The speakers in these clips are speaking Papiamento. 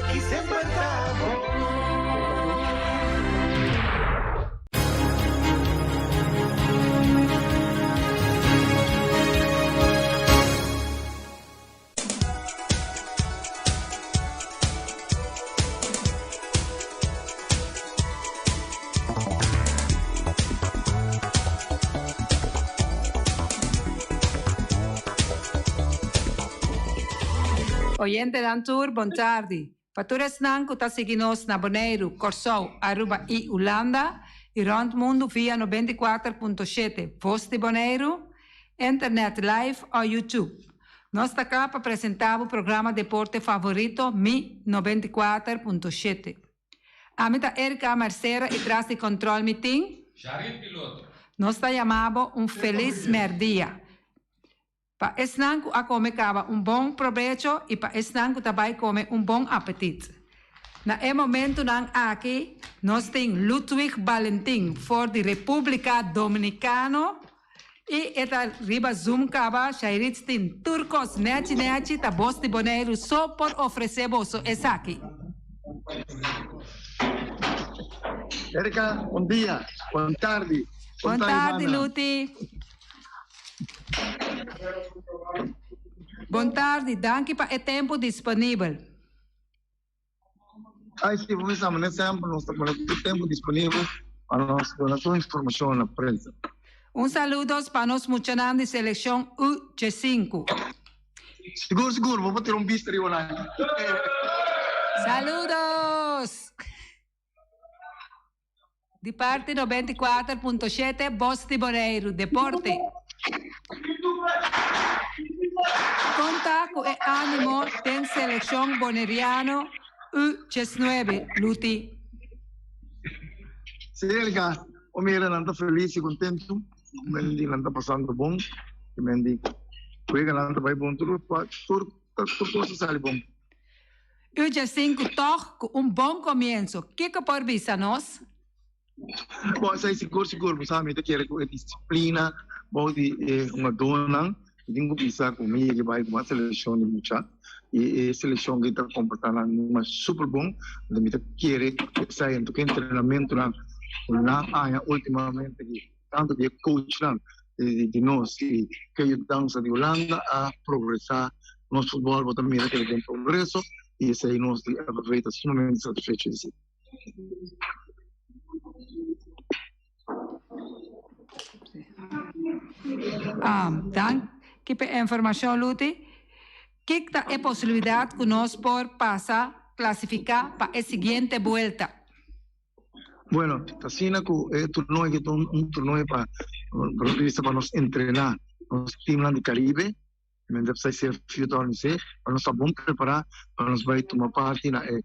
Aki semper ta bon. Oyentenan tur, bon tardi. Pa tur esnan ku ta sigui nos na Boneiru, Kòrsou, Aruba i Ulanda i rònt mundu via 94.7 Vos di Boneiru, Internet Live o YouTube. Nos ta kla pa presentá bo programa deporte favorito Mi 94.7. Ami ta Erika Mercera i tras di kòntròl mi tin. Sharil Piloto. Nos ta yama bo un felis mèrdia. Pa esnan ku a kome kaba un bon probecho i pa esnan ku ta bai kome un bon apetit. Na e momentunan aki nos tin Ludwig Balentin for di Repúblika Dominikano i e ta riba Zoom kaba. Shairitz tin tur kos nèchi nèchi, ta bos di Boneiru so por ofresé boso esaki. Erika, bon dia, bon tardi. Bon tardi Luti. Bon tardi, danki pa e tempu disponibel. Ai si, bo mester manda semper nos ta pone tur tempu disponibel pa nos duna tur informashon na prensa. Un saludos pa nos muchanan di selekshon U-5. Sigur sigur, bo por tira un bista riba nan. Saludos! Di parti 94.7 Bos di Boneiru, Deporte. Konta ku e ánimo den selekshon boneriano U-19, Luti. Sí, Erika, bo mira nan ta felis i kontentu, men di nan ta pasando bon, i men di wega nan ta bai bon, tur tur tur kos a sali bon. U-5 tòg ku un bon komienso. Kiko por bisa nos? Bon, esei sigur sigur. Bo sa mi ta kere ku e disiplina bou di e hungadónan. Mi tin ku bisa ku mi yega bai ku mas selekshon di mucha i e selekshon ki ta komportá nan mas super bon. Anto mi ta kere esei anto ku e entrenamentunan ku nan haña ultimamente di tantu di e coachnan di nos i ku e yudansa di Hulanda a progresá nos futbòl. Bo ta mira ku ta den progreso i esei nos di FFV ta sumamente satisfecho di esei. Danki pa e informashon Luti. Kik ta e posibilidat ku nos por pasa klasifiká pa e siguiente buelta? Bueno, ta asina ku e turnoe aki ta un turnoe pa pa pa nos entrená nos timnan di Karibe. Men deb sai ser fiu ta organis'é pa nos ta bon prepará pa nos bai tuma parti na e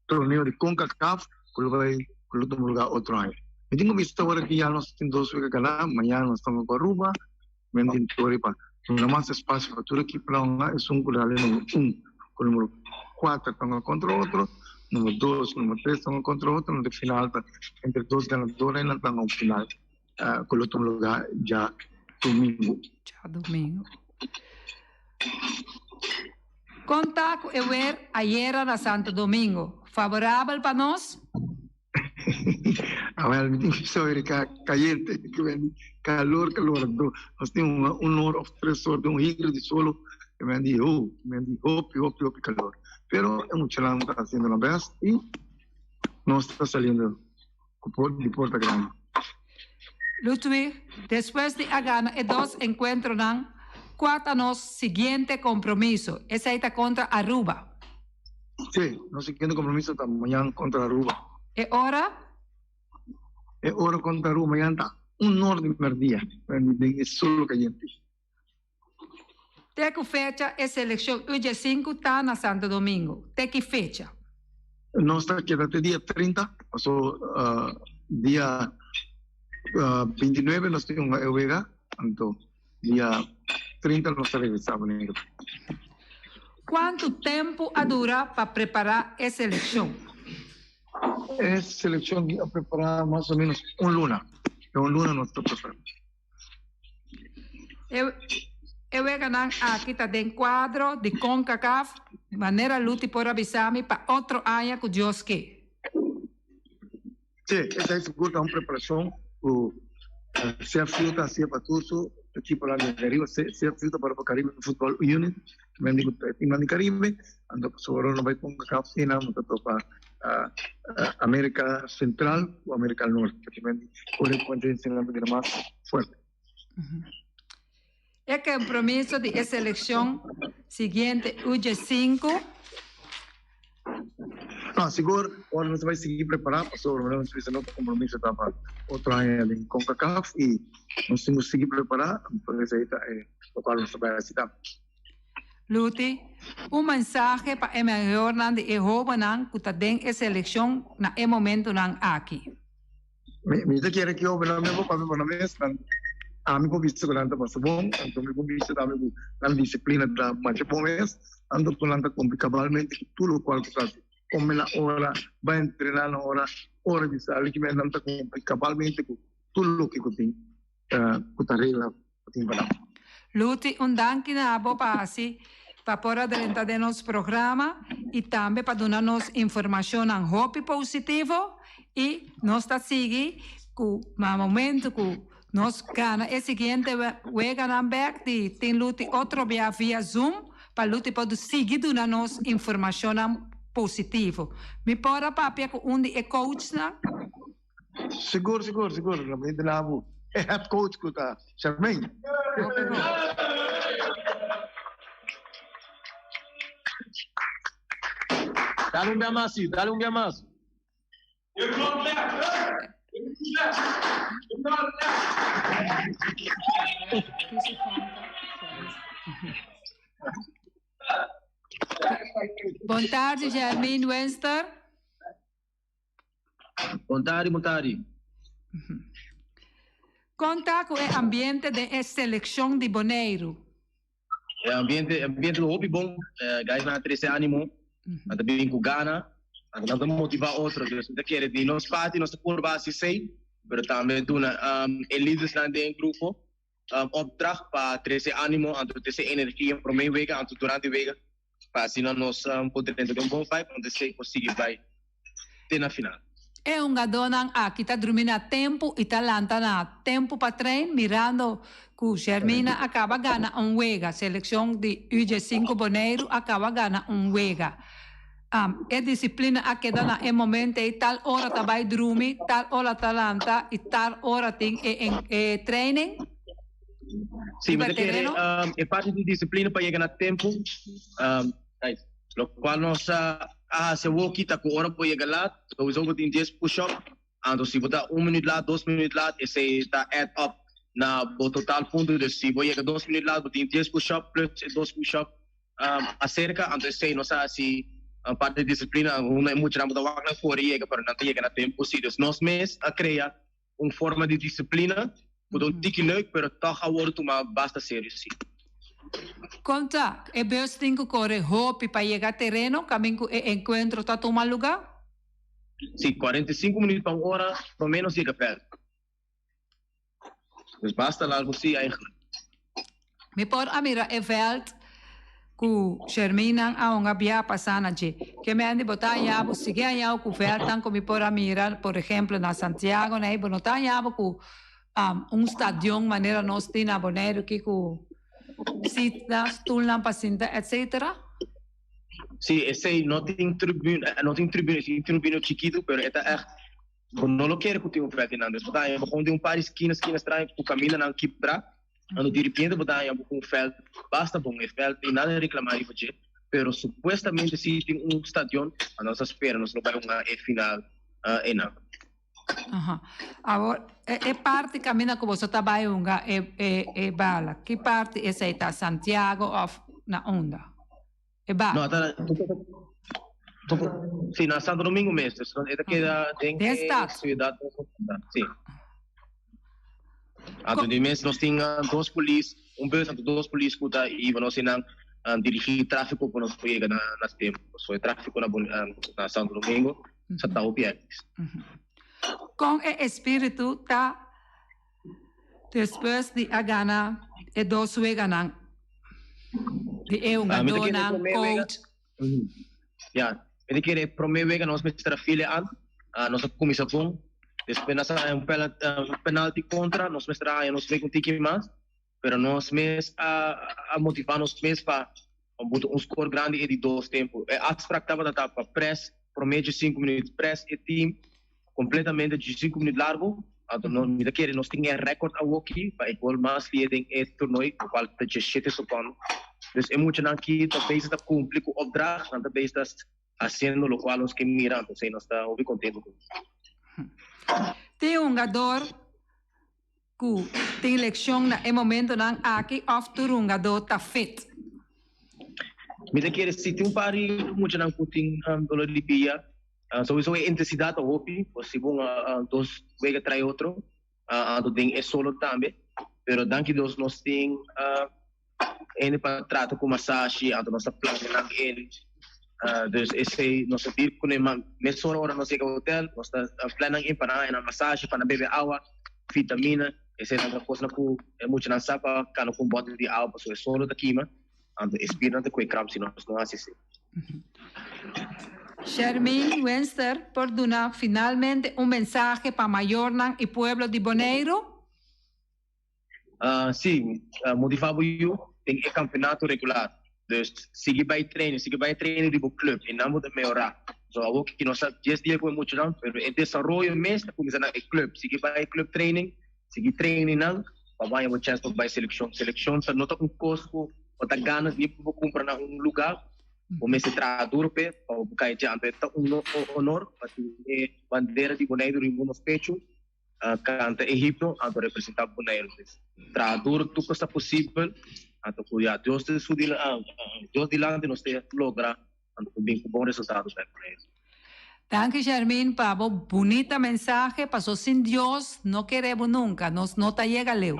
torneo di Concacaf ku lo bai ku lo tuma lugá otro aña. Mi tin ku bisa ora ki ya nos tin dos wega ganá, mañana nos ta ku Aruba, men tin tori pa duna mas espasio pa tur ekiponan, esun ku dal e numero un ku numero kuater ta hunga kontra otro, numero dos ku numero tres ta hunga kontra otro, na final ta entre dos ganador nan ta hunga un final. Ku lo tuma lugá djadumingu. Djadumingu. Kon ta ku e wer ayera na Santo Domingo? Favorabel pa nos? Awel, mi tin ku bisa Erika, kayente, ku ben kalor, kalor. Anto nos tin un un or òf tres or den un higro di solo, ku ben di ho, ku ben di hopi, hopi, hopi kalor. Pero e muchanan ta hasiendo nan bèst i nos ta saliendo. Ku por di porta grandi. Ludwig, despues di a gana e dos enkuentronan, kua ta nos siguiente kompromiso? Esei ta kontra Aruba. Sí, nos siguiente kompromiso ta mañan kontra Aruba. E ora? E ora kontra Aruba mañan ta un or di merdia, den e sol kayente. Te ku fecha e selekshon U-5 ta na Santo Domingo? Te ki fecha? Nos ta keda te dia 30, paso dia 29 nos tin un wega, anto dia 30 nos ta regresá Boneiru. Kuantu tempu a dura pa prepará e selekshon? E selekshon a prepará mas o ménos un luna. Den un luna nos ta prepará. E weganan aki ta den kuadro di Concacaf. Manera Luti por a bisa mi pa otro aña ku Dios ke. Sí, esei sigur ta un preparashon ku CFU ta hasié pa tur su ekiponan di Caribe. CFU ta para pa Caribe Football Union, men di ku ta e timnan di Caribe, anto pasobra ora no bai Concacaf asina bo ta topa America Central ku America Norte, men di ora e competencianan ta bira mas fuerte. E compromiso di e seleccion siguiente UG 5. No, sigur ora nos ta bai sigui prepara pasobra nos bisa no compromiso ta pa otro aña den Concacaf y nos tin cu sigui prepara, por esey ta e locual nos ta bai haci tambe. Luti, un mensahe pa e mayornan di e hobennan cu ta den e seleccion na e momentonan aki. Mi ta kere ki hobennan mi por papia pa nan mes, nan ami por bisa ku nan ta pasa bon, anto mi por bisa tambe ku nan disiplina ta masha bon mes, anto ku nan ta kumpli kabalmente ku tur lokual ku ta hasi, kome na ora, bai entrená na ora, ora di sali, kimen nan ta kumpli kabalmente ku tur loke ku tin ku ta regla ku tin pa nan. Luti, un danki na abo pa hasi pa por a drenta den nos programa y tambe pa duna nos informacionnan hopi positivo y nos ta sigui cu na momento cu nos gana e siguiente weganan bek di tin Luti otro bia via Zoom pa Luti por sigui duna nos informacionnan positivo. Mi por a papia cu un di e coachnan? Sigur, sigur, sigur. Lo mi duna bo e head coach ku ta Charmaine. Hopi bon. Dale un bia mas, sí, dale un bia mas. Bon tardi, Jermaine Wenster. Bon tardi, bon tardi. Kon ta ku e ambiente den e selekshon di Boneiru? E ambiente, ambiente ta hopi bon. Guysnan a trese animo, nan ta bin ku gana, nan ta motiva otro. Dus mi ta kere di nos parti nos ta purba hasi esei, pero tambe duna e lidersnan den e grupo opdracht pa trese animo anto trese energia prome wega anto durante wega pa asina nos por drenta den un bon vibe anto esei por sigui bai te na final. E hungadónan aki ta drumi na tempu i ta lanta na tempu pa train mirando ku Shermina a kaba gana un wega, selekshon di UG5 Boneiru a kaba gana un wega. E disiplina a keda na e momento ei, tal ora ta bai drumi, tal ora ta lanta i tal ora tin e e training Sí, mi riba ta kere tereno. e parti di disiplina pa yega na tempu, lokual nos a hasi awoki ta ku ora bo yega lat, souiso bo tin dies push-up, anto si bo ta un minuut lat, dos minuut lat, esei ta add up na bo total punto. Dus si bo yega dos minuut lat, bo tin dies push-up plus e dos push-up acerca, anto esey nos a haci parti di disciplina, unda e muchanan bo ta wak nan core yega pero nan ta yega na tempo si, dus nos mes a crea un forma di disciplina cu ta un tiki leuk pero toch a wordo tuma basta serio si. Con ta e bus tin cu core hopi pa yega tereno camin cu e encuentro ta tuma luga? Si, 45 minuut pa un ora prome nos yega veld. Dus basta largo si eigenlijk. Mi por a mira e veld ku Sherminnan a hunga bia pasá na dje. Ke mende bo ta haña bo sigui haña bo ku veldnan ku mi por a mira, por ehemplo na Santiago na ei, bo no ta haña bo ku un stadion manera nos tin na Boneiru aki ku sitnan, stulnan pa sinta etcetera. Sí, esei no tin tribune, no tin tribune, tin tribune chikitu, pero e ta ègt Bo no lo kere ku tin un vèt einan. Dus bo ta haña bo kon den un par di skina, skina straño ku kamindanan kibrá. Anto diripiente bo ta haña bo ku un vèlt basta bon. E vèlt tin nada reklamá riba dje, pero supuestamente si tin un stadion, a nos a spera nos lo bai hunga e final einan. Aha. Awor, e parti kaminda ku boso ta bai hunga e e bala, ki parti esei ta? Santiago òf na unda? E ba. No, ta Sí, na Santo Domingo mes. Dus e ta keda den Den stad. ciudad. Sí. Anto di mes nos tin dos polis, un bus anto dos polis ku ta iba nos einan dirigí tráfiko pa nos por yega na na tempo. So e tráfiko na na Santo Domingo sa ta hopi hèktis. Kon e espíritu ta Despues di a gana e dos weganan di e hungadónan, coach. Ja, mi ta kere prome wega nos mester a file an, nos a cuminsa bon, despues nos a haña un penalty contra, nos mester a haña nos wega un tiki mas, pero nos mes a a motiva nos mes pa buta un score grandi e di dos tempo. E afspraak tabata ta pa press prome dje sinku minuut, press e team completamente dje sinku minuut largo, anto no mi ta kere nos tin e record awoki pa e gol mas lie den e toernooi, lo cual ta dje shete secondo. Dus e muchanan aki ta bezig ta cumpli cu opdracht, nan ta bezig ta haciendo lo cual nos ke mira, anto esey nos ta hopi contento cu. Tin hungador Ku tin lekshon na e momentonan aki òf tur hungadó ta fit? Mi ta kere si tin un par di muchanan ku tin dolor di pia, souiso e intensidat ta hopi, por si bo dos wega trae otro, anto den e solo tambe, pero danki Dios nos tin hende pa trata ku masashi, anto nos ta plania nan in, dus esei nos ta dir kuné mesora ora nos yega hotel, nos ta plan nan in pa nan haña nan masashi, pa nan bebe awa, vitamina, esei nan ta kosnan ku e muchanan sa pa kana ku un bòter di awa pasobra e solo ta kima, anto e spirnan ta kue kramp si nos no hasi esei. Shermin Wenster por duna finalmente un mensahe pa mayornan i pueblo di Boneiru? Sí, motivá bo yu den e kampeonato regular. Dus sigui bai training, sigui bai training di bo club i nan bo ta mehorá. So awor ki nos ta dies dia ku e muchanan, pero e desaroyo mes ta kuminsá na e club. Sigui bai club training, sigui training nan pa bo haña bo chèns pa bai selekshon. Selekshon ta no ta un kos ku bo ta gana ni bo kumpra na un lugá, bo mester traha duro p'e pa bo kai dja. Anto e ta un honor pa tin e bandera di Boneiru riba nos pechu. Canta e himno anto representa Boneiru. Pues traha duro tur cos ta posibel anto cu ya Dios den su Dios dilanti nos ta logra anto cu bin cu bon resultado pa Boneiru. Danki Shermin pa bo bunita mensahe paso sin Dios no kere bo nunca nos no ta yega leu.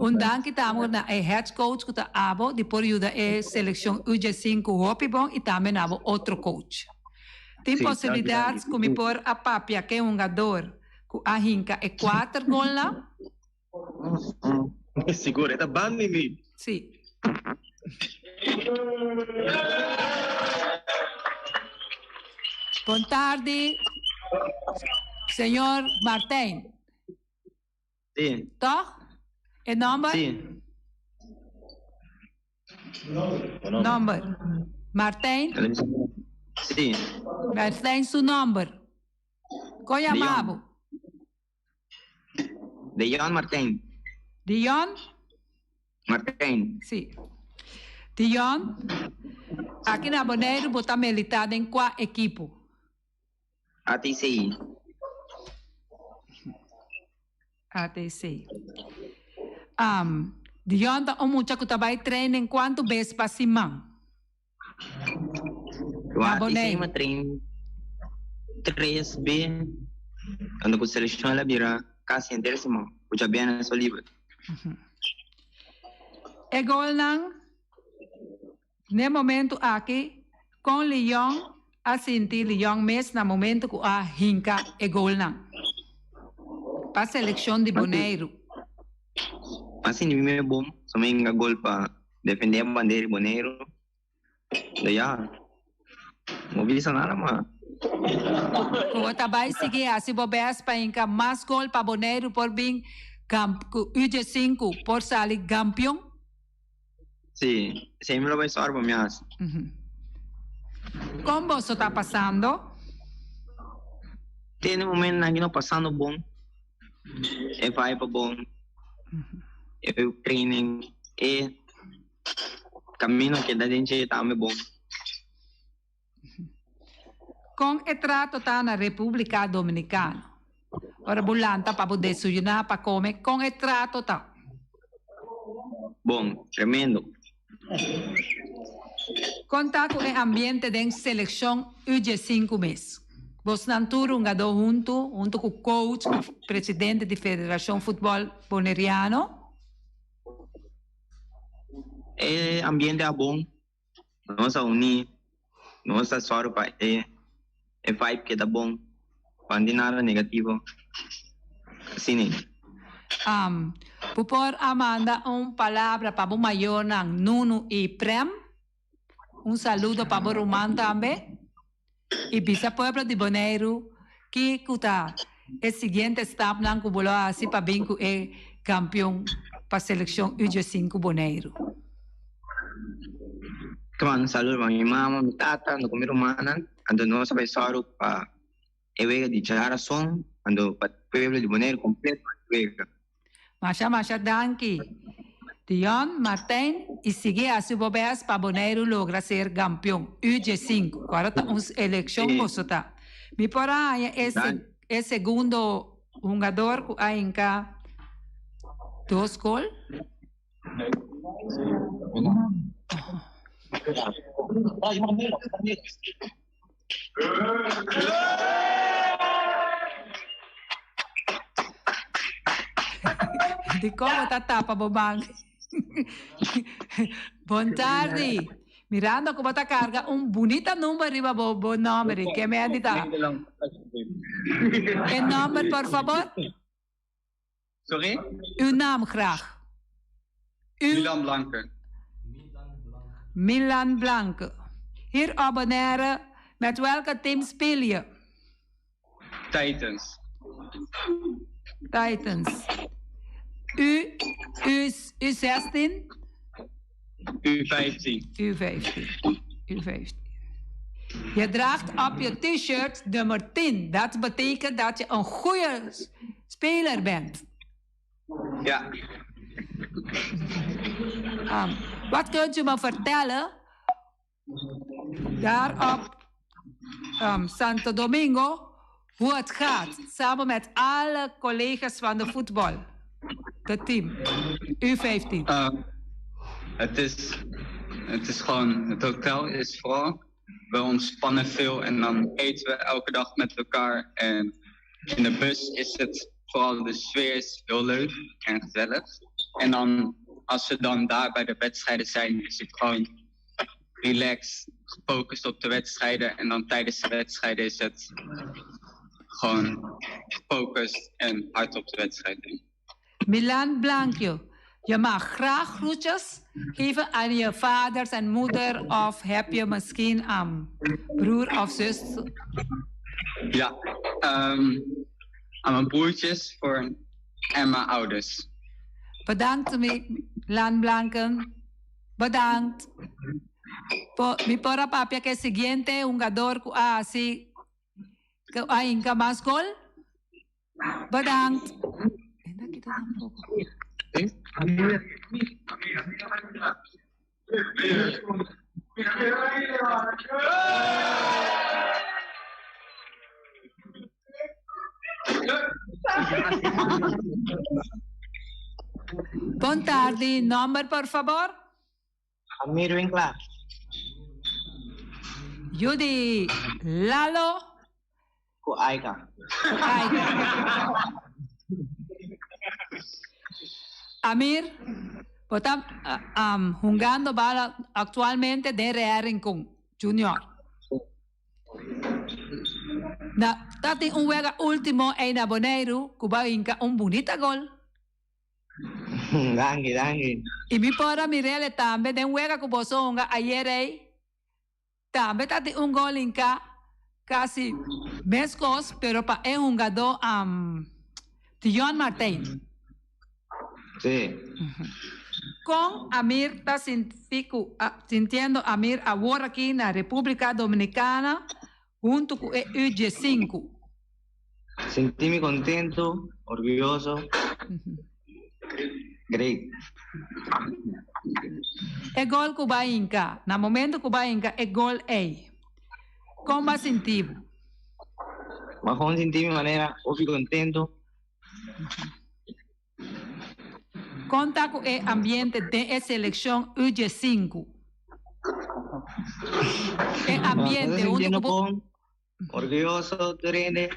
Un danki tambe na e head coach cu ta abo di por yuda e seleccion UG5 hopi bon y tambe na bo otro coach. Tin posibilidad cu mi por a papia ke hungador Ku a hinka e kuater golnan. Sigur, e ta ban di mi. Sí. Bon tardi, señor Martijn. Sí. Toch? E nomber? Sí. Nomber. Martijn? Sí. Martijn su nomber. Kon yama bo? Dion Martijn. Dion? Martijn. Sí. Dion, aki na Boneiru bo ta militá den kua ekipo? ATC. ATC. Um, Dion ta un mucha ku ta bai training kuantu bes pa siman? Na Boneiru. Ati train 3 B ando ku selekshon la bira kasi henter siman ku djabièrnè so liber. E golnan n'e momentu aki kon Lyon a sinti Lyon mes na momentu ku a hinka e golnan pa selekshon di Boneiru. A sinti mi mes bon, so mi hinka gol pa Defendé e bandera di Boneiru. So ya, no bisa nada mas. Ku bo ta bai sigui hasi bo best pa hinka mas gol pa Boneiru por bin ku UG5 por sali gampion? Si, esei mi lo bai sòru pa mi hasi. Kon boso ta pasando? Te na e momentonan aki no pasando bon. E vibe a bon, e training, e camino ke ta den dje tambe bon. Kon e trato ta na Republica Dominicana? Ora bo lanta pa bo desayuna, pa come, kon e trato ta? Bon, tremendo. Kon ta ku e ambiente den selekshon UG5 mes? Bosnan tur hungadó huntu, huntu ku coach, ku presidente di Federashon Futbòl Boneriano? E ambiente a bon, nos a uní, nos a sòru pa e vibe keda bon, pa no tin nada negativo. Asina. Bo por a manda un palabra pa bo mayornan Nunu i Prem? Un saludo pa bo ruman tambe. I bisa pueblo di Boneiru kiko ta e siguiente stapnan ku bo lo hasi pa bin ku e kampion pa selekshon U diesinku Boneiru. Ta manda un saludo pa mi mama, mi tata, anto ku mi rumannan. Anto nos a bai sòru pa e wega di djarason, anto pa pueblo di Boneiru kompleto a wega. Masha masha danki Dion Martijn y sigui haci bo best pa Boneiru logra ser gampion UG5 cu ora ta un eleccion boso ta mi por a haña e e segundo hungador cu a hinca dos gol. Dikon bo ta tapa bo bank? Bon tardi. Mirando ku bo ta karga un bunita number riba bo bo nomber i ke menti ta? E nomber por fabor? Sorry? Uw naam graag. Uw. Milan Blanke. Milan Blanke. Hier op Bonaire, met welke team speel je? Titans. Titans. U, U, U16? U15. U15. U15. Je draagt op je t-shirt nummer 10. Dat betekent dat je een goede speler bent. Ja. Um, wat kunt u me vertellen daar op um, Santo Domingo hoe het gaat samen met alle collega's van de voetbal, de team U15? Uh, het, is, het is gewoon, het hotel is vooral, we ontspannen veel en dan eten we elke dag met elkaar. En in de bus is het vooral de sfeer is heel leuk en gezellig. En dan als we dan daar bij de wedstrijden zijn, is het gewoon relaxed, gefocust op de wedstrijden. En dan tijdens de wedstrijden is het gewoon gefocust en hard op de wedstrijd. Milan Blankje, je mag graag groetjes geven aan je vaders en moeder of heb je misschien een broer of zus? Ja, um, aan mijn broertjes voor en mijn ouders. Bedankt Milan Blanken. Bedankt. Po, mi por a papia ku e siguiente hungador ku a hasi ku a hinka mas gol. Bedankt. Bon tardi, nomber por fabor? Amir Winklar. Judy Lalo. Ku Aika. Ku Aika. Amir, bo ta um, hungando bala actualmente den Real Rincon Junior. Na ta tin un wega ultimo ei na Boneiru ku bo a hinka un bunita gol. Danki, danki. I mi por a mir'el tambe den wega ku boso hunga ayer ei. Tambe ta tin un gol hinká kasi meskos pero pa e hungadó Dion Martijn. Sí. Kon Amir ta sinti ku sintiendo Amir awor aki na Repúblika Dominikana huntu ku e U diesinku? Sinti mi kontentu, orguyoso. Great. E gol ku bo a hinka, na momento ku bo a hinka e gol ei, kon bo a sinti bo? Bo a kon sinti mi manera hopi kontentu. Kon ta ku e ambiente den e selekshon U diesinku? E ambiente huntu ku bo. Orguyoso tur hende.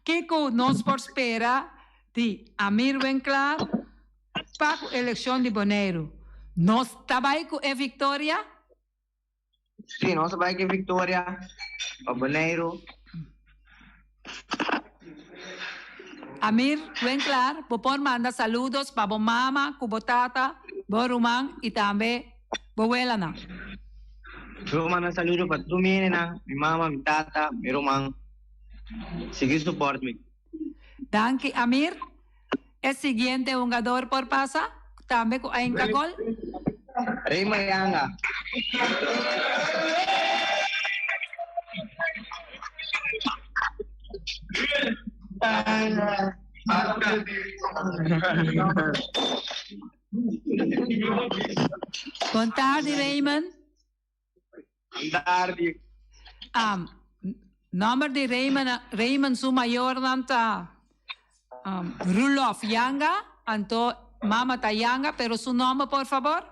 Kiko nos por spera di Amir Winklaar pa ku elekshon di Boneiru? Nos ta bai ku e viktoria? Sí, nos a bai ku e viktoria pa Boneiru. Amir, Winklaar, bo por manda saludos pa bo mama ku bo tata. bo ruman i tambe bo welanan. Mi por manda saludo pa tur mi hendenan, mi mama, mi tata, mi ruman. Sigui support mi. Danki Amir. E siguiente hungador por pasa, tambe cu a hinca gol. Rey Mayanga. Bon tardi Raymond. Bon tardi. Um, nomber di Raymond, Raymond su mayornan ta um, Rulof Yanga, anto mama ta Yanga, pero su nomber por favor?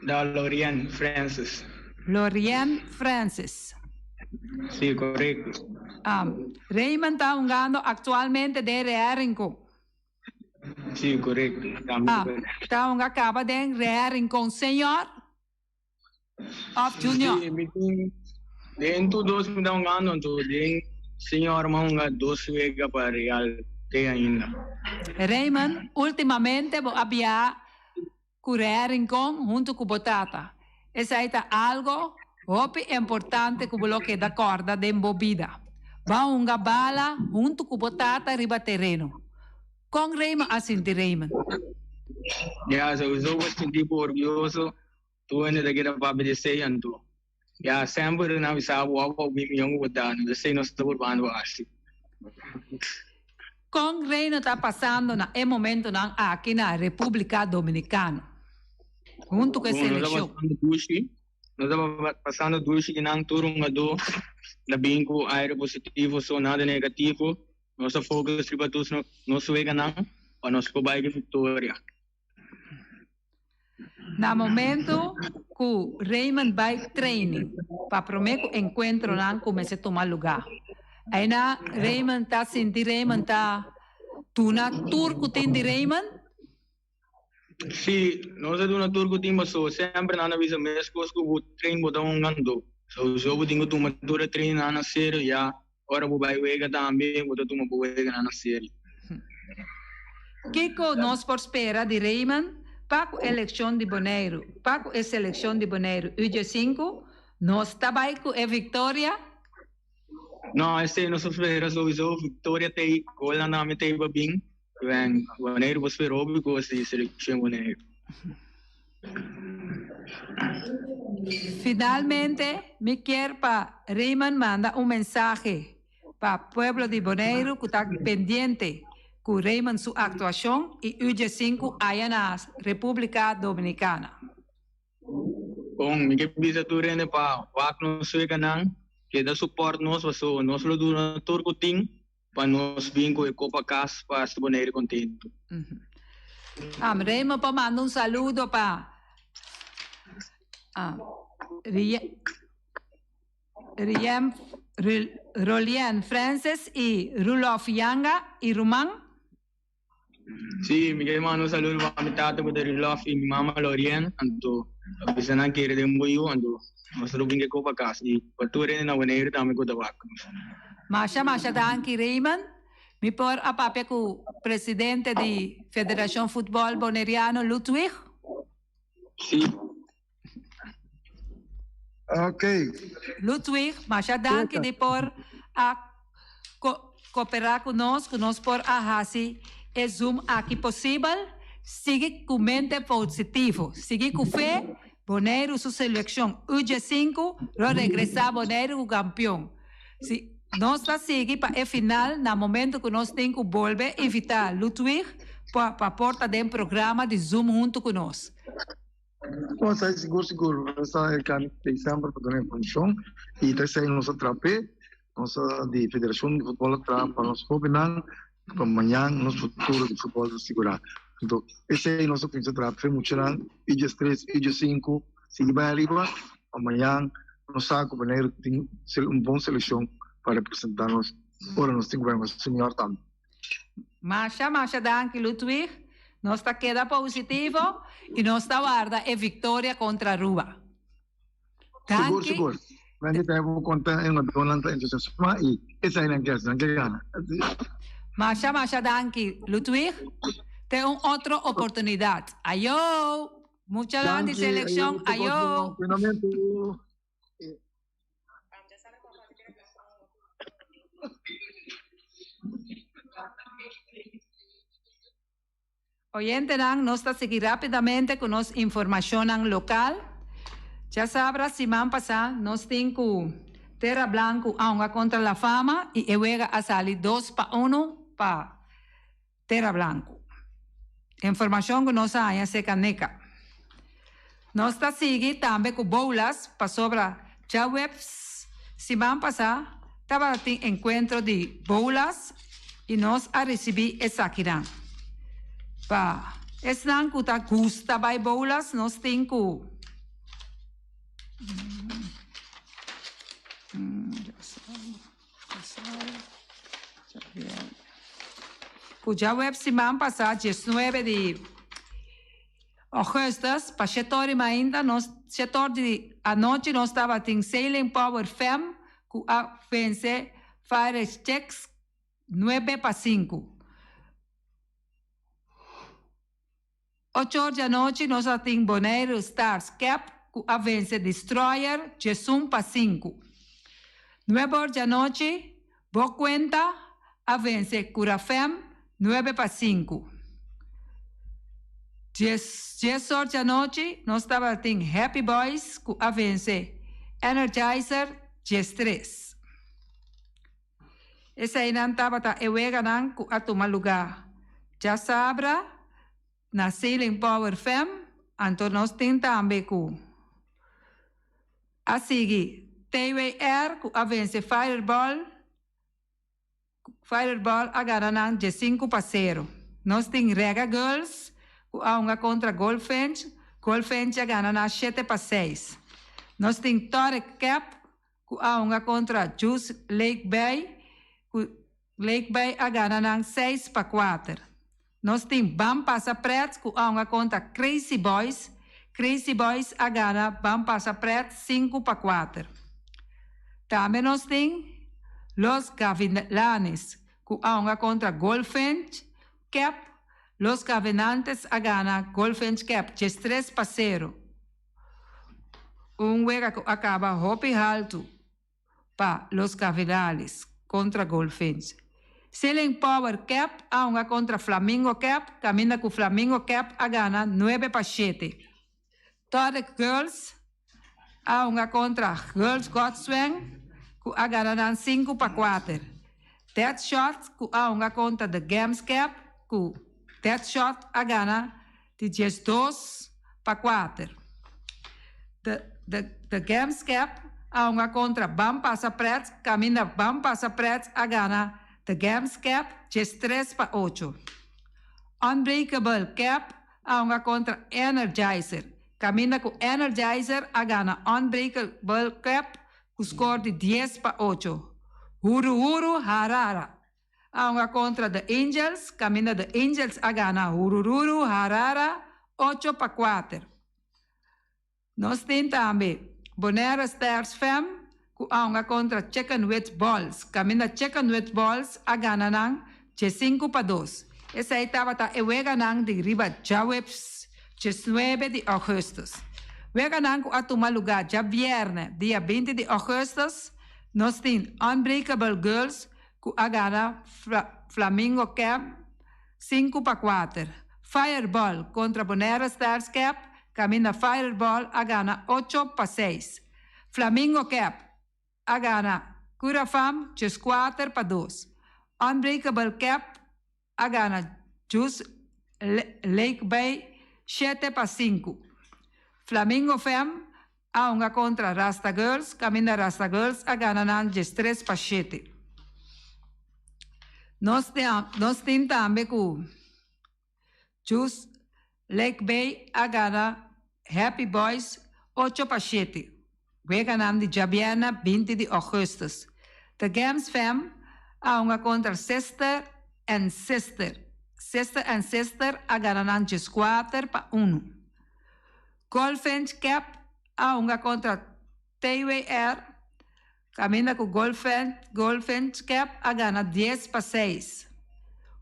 Da Lorien Francis. Lorien Francis. Sí, correcto. Um, Raymond ta hungando actualmente den Real Rincon. Sí, correcto. Ah, ta hunga caba den Real Rincon Senior of Junior? Sí, mi tin den tur dos mi ta hungando, anto den Senior mi a hunga dos wega pa Real te ainda. Raymond, ultimamente bo a biaha ku Real Rincon hunto ku bo tata. Esei ta algo hopi importante ku bo lo keda kòrda den bo bida. Bo a hunga bala hunto ku bo tata riba tereno. Kon Raymond a sinti Raymond? Ya, sowieso bo sinti bo orguyoso. Tur hende ta keda papia di esei anto. Ya, semper nan bisa bo wou wou bin mihó ku bo ta. Anto esei nos ta purbando hasi. Kon Reino ta pasando na e momentonan aki na Republica Dominicano hunto ku e selekshon? Nos ta pasando dushi di nan tur hungadó ta bin ku aire positivo so nada negativo. Nos ta focus riba tur nos weganan pa nos por bai ku viktoria. Na momento ku Raymond bai training pa promé ku enkuentronan kuminsá tuma lugá. Aina Raymond ta sinti Raymond ta duna tur ku tin di Raymond? Sí, nos a duna tur ku tin paso semper nan a bisa meskos ku bo train bo ta hungando. So bo tin ku tuma tur e trainingnan na serio ya Ora bo bai wega tambe, bo ta tuma bo weganan na serio. Kiko nos por spera di Raymond pa ku elekshon di Boneiru? Pa ku e selekshon di Boneiru U-diesinku, nos ta bai ku e viktoria? No, esei nos ta spera souiso. Viktoria t'ei, golnan tambe t'ei pa bin. Wen, Boneiru por spera hopi kos di selekshon Boneiru. Finalmente mi kier pa Raymond manda un mensahe pa pueblo di Boneiru ku ta pendiente ku Raymond su aktuashon i UG-sinku aya na Republika Dominikana. Bon, mi ke bisa tur hende pa wak nos sueganan, keda support nos pasobra nos lo duna tur ku tin Pa nos bin ku e kopa kas pa hasi Bonaire kontentu. Am Raymond por manda un saludo pa Riem Rolien Francis y Rulof Yanga y ruman. Sí, mi ke manda un saludo pa mi tata ku ta Rulof y mi mama Lorien, anto a bisa nan kere den bo yu, anto nos lo bin ke kopa kas y pa tur hende na Bonaire tambe ku ta wak nos. Masha masha danki Raymond. Mi por a papia ku presidente di Federashon Futbòl Boneriano Ludwig? Sí. Ok. Ludwig, masha danki di por a koperá ku nos, ku nos por a hasi e Zoom aki posibel. Sigui ku mente positivo, sigui ku fe, Boneiru su selekshon UG-sinku lo regresá Boneiru ku kampion. Si nos ta sigui pa e final na momento ku nos tin ku bolbe invitá Ludwig pa pa por ta den programa di Zoom huntu ku nos. Bon, sa sigur sigur nos ta elkan december pa duna informacion y ta esey nos a traha p'e, nos a di Federacion di Futbol a traha pa nos hobennan pa mañan nos futuro di futbol ta sigura. Anto esey nos a cuminsa traha p'e muchanan y diestres y diesinku sigui bay ariba pa mañan nos sa cu Boneiru tin un bon seleccion pa representa nos ora nos tin cu bay mas senior tambe. Masha masha danki Ludwig. Nos ta keda positivo y nos ta warda e victoria contra Aruba. Sigur Danki. sigur. Nan ta bo conta en nan ta entusiasma y esai nan kier, nan kier gana. Masha masha danki Ludwig. Te un otro oportunidad. Ayo! Mucha danki Danki, seleccion. ayo, te Ayo! próximo. Cuidamento. Oyentenan, nos ta sigui rápidamente ku nos informashonnan lokal. Djasabra siman pasá nos tin ku Tera Blanku a hunga kontra La Fama i e wega a sali dos pa unu pa Tera Blanku. Informashon ku nos a haña serka Neka. Nos ta sigui tambe ku boulas pasobra djaweps siman pasá tabatin enkuentro di boulas i nos a risibí esakinan. Pa esnan ku ta gusta bai boulas nos tin ku ku djaweps siman pasá diesnuebe di Augustus, pa shetor di mainta nos shetor di anochi nos tabatin Sailing Power Fem ku a vense Fire Chicks nuebe pa sinku. Ochor di anochi nos a tin Boneiru Stars Cap ku a vense Destroyer diesun pa sinku. Nuebe or di anochi Bo Cuenta a vense Curafem nuebe pa sinku. Dies dies or di anochi nos tabatin Happy Boys ku a vense Energizer 13. Eseinan tabata e weganan ku a tuma lugá djasabra na Sailing Power Fem, anto nos tin tambe ku a sigui TWR ku a vense Fireball. Fireball a gana nan diesinku pa sero. Nos tin Rega Girls ku a hunga kontra Goldfinch, Goldfinch a gana nan shete pa seis. Nos tin Torek Cap ku a hunga kontra Juice Lake Bay, ku Lake Bay a gana nan seis pa kuater. Nos tin Ban Pasa Pret ku a hunga kontra Crazy Boys, Crazy Boys a gana Ban Pasa Pret sinku pa kuater. Tambe nos tin Los Gavilanes ku a hunga kontra Goldfinch Cap, Los Gavinantes a gana Goldfinch Cap diestres pa sero. Un wega ku a kaba hopi haltu pa Los Gavilanes kontra Goldfinch. Sailing Power Cap a hunga kontra Flamingo Cap kaminda ku Flamingo Cap a gana nuebe pa shete. Todek Girls a hunga kontra Girls Godsweng ku a gana nan sinku pa kuater. Dead Shot ku a hunga kontra The Gems Cap ku Dead Shot a gana di 12 pa kuater. The The The Gems Cap a hunga kontra Ban Pasa Pret kaminda Ban Pasa Pret a gana The Gems Cap 13 pa ocho. Unbreakable Cap a hunga kontra Energizer kaminda ku Energizer a gana Unbreakable Cap ku skor di dies pa ocho. Huru Huru Harara a hunga kontra The Angels kaminda The Angels a gana Hurururu Harara ocho pa kuater. Nos tin tambe Bonaire Stars Fam ku a hunga kontra Chicken with Balls kaminda Chicken with Balls a gana nan diesinku pa dos. Esei tabata e weganan di riba djaweps diesnuebe di ougùstùs. Weganan ku a tuma lugá djabièrnè dia binti di ougùstùs nos tin Unbreakable Girls ku a gana Flamingo Camp sinku pa kuater. Fireball kontra Bonaire Stars Cap kaminda Fireball a gana ocho pa seis. Flamingo Cap a gana Curafam dieskuater pa dos. Unbreakable Cap a gana Juice Lake Bay shete pa sinku. Flamingo Fam a hunga kontra Rasta Girls kaminda Rasta Girls a gana nan diestres pa shete. Nos nos tin tambe ku Juice Lake Bay a gana Happy Boys ocho pa shete. Weganan di djabièrnè binti di ougùstùs. The Gems Fam a hunga kontra Sister and Sister. Sister and Sister a gana nan dieskuater pa unu. Goldfinch Cap a hunga kontra TWR kaminda ku Goldfinch Cap a gana dies pa seis.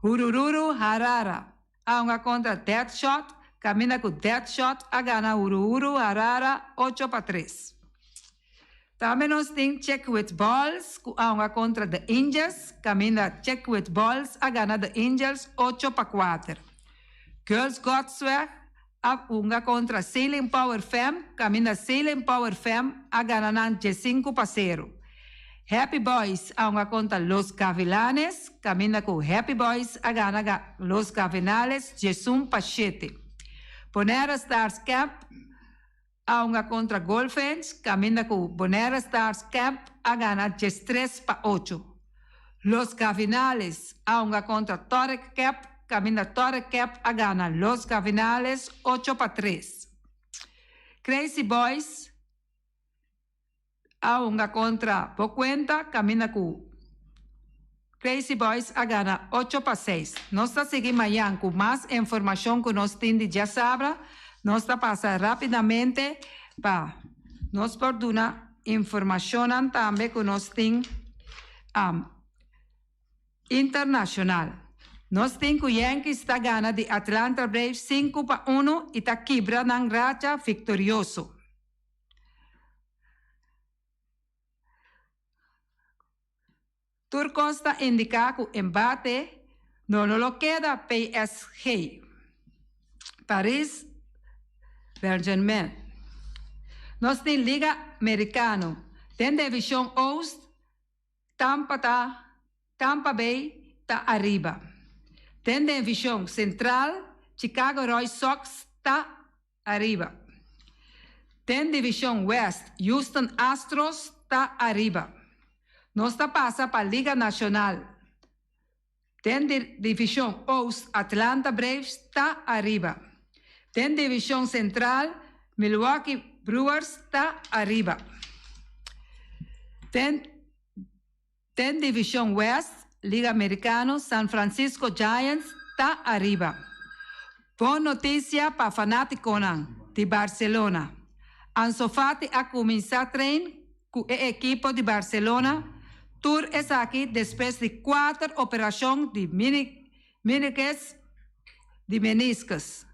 Hurururu Harara. a hunga kontra Deadshot, kaminda ku Deadshot a gana Huruhuru Harara ocho pa tres. Tambe nos tin Check With Balls ku a hunga kontra The Angels, kaminda Check With Balls a gana The Angels ocho pa kuater. Girls Godsweg a hunga kontra Sailing Power Fam, kaminda Sailing Power Fam a gana nan diesinku pa sero. Happy Boys a hunga kontra Los Gavilanes, kaminda ku Happy Boys a gana Los Gavinales diesun pa shete. Bonaire Stars Camp a hunga kontra Goldfinch, kaminda ku Bonaire Stars Camp a gana diestres pa ocho. Los Gavinales a hunga kontra Torre Cap, kaminda Torre Cap a gana Los Gavinales ocho pa tres. Crazy Boys a hunga kontra Bo Cuenta, kaminda ku Crazy Boys a gana ocho pa seis. Nos ta sigui mañan ku mas informashon ku nos tin di djasabra. Nos ta pasa rápidamente pa nos por duna informashonnan tambe ku nos tin internashonal. Nos tin ku Yankees ta gana di Atlanta Braves sinku pa unu i ta kibra nan racha viktorioso. Tur kos ta indiká ku embate no no lo keda PSG. Paris Saint-Germain. Nos tin Liga Merikano. Den Divishon Oost, Tampa ta Tampa Bay ta ariba. Den Divishon Sentral, Chicago Roy Sox ta ariba. Den Divishon West, Houston Astros ta ariba. Nos ta pasa pa Liga Nashonal. Den Divishon Oost, Atlanta Braves ta ariba. Den Divishon Sentral, Milwaukee Brewers ta ariba. Den Den Divishon West, Liga Americano, San Francisco Giants ta ariba. Bon notisia pa fanaticonan di Barcelona. Ansu Fati a cuminsa train cu e ekipo di Barcelona, tur esaki despues di cuater operacion di meniscus di meniscus.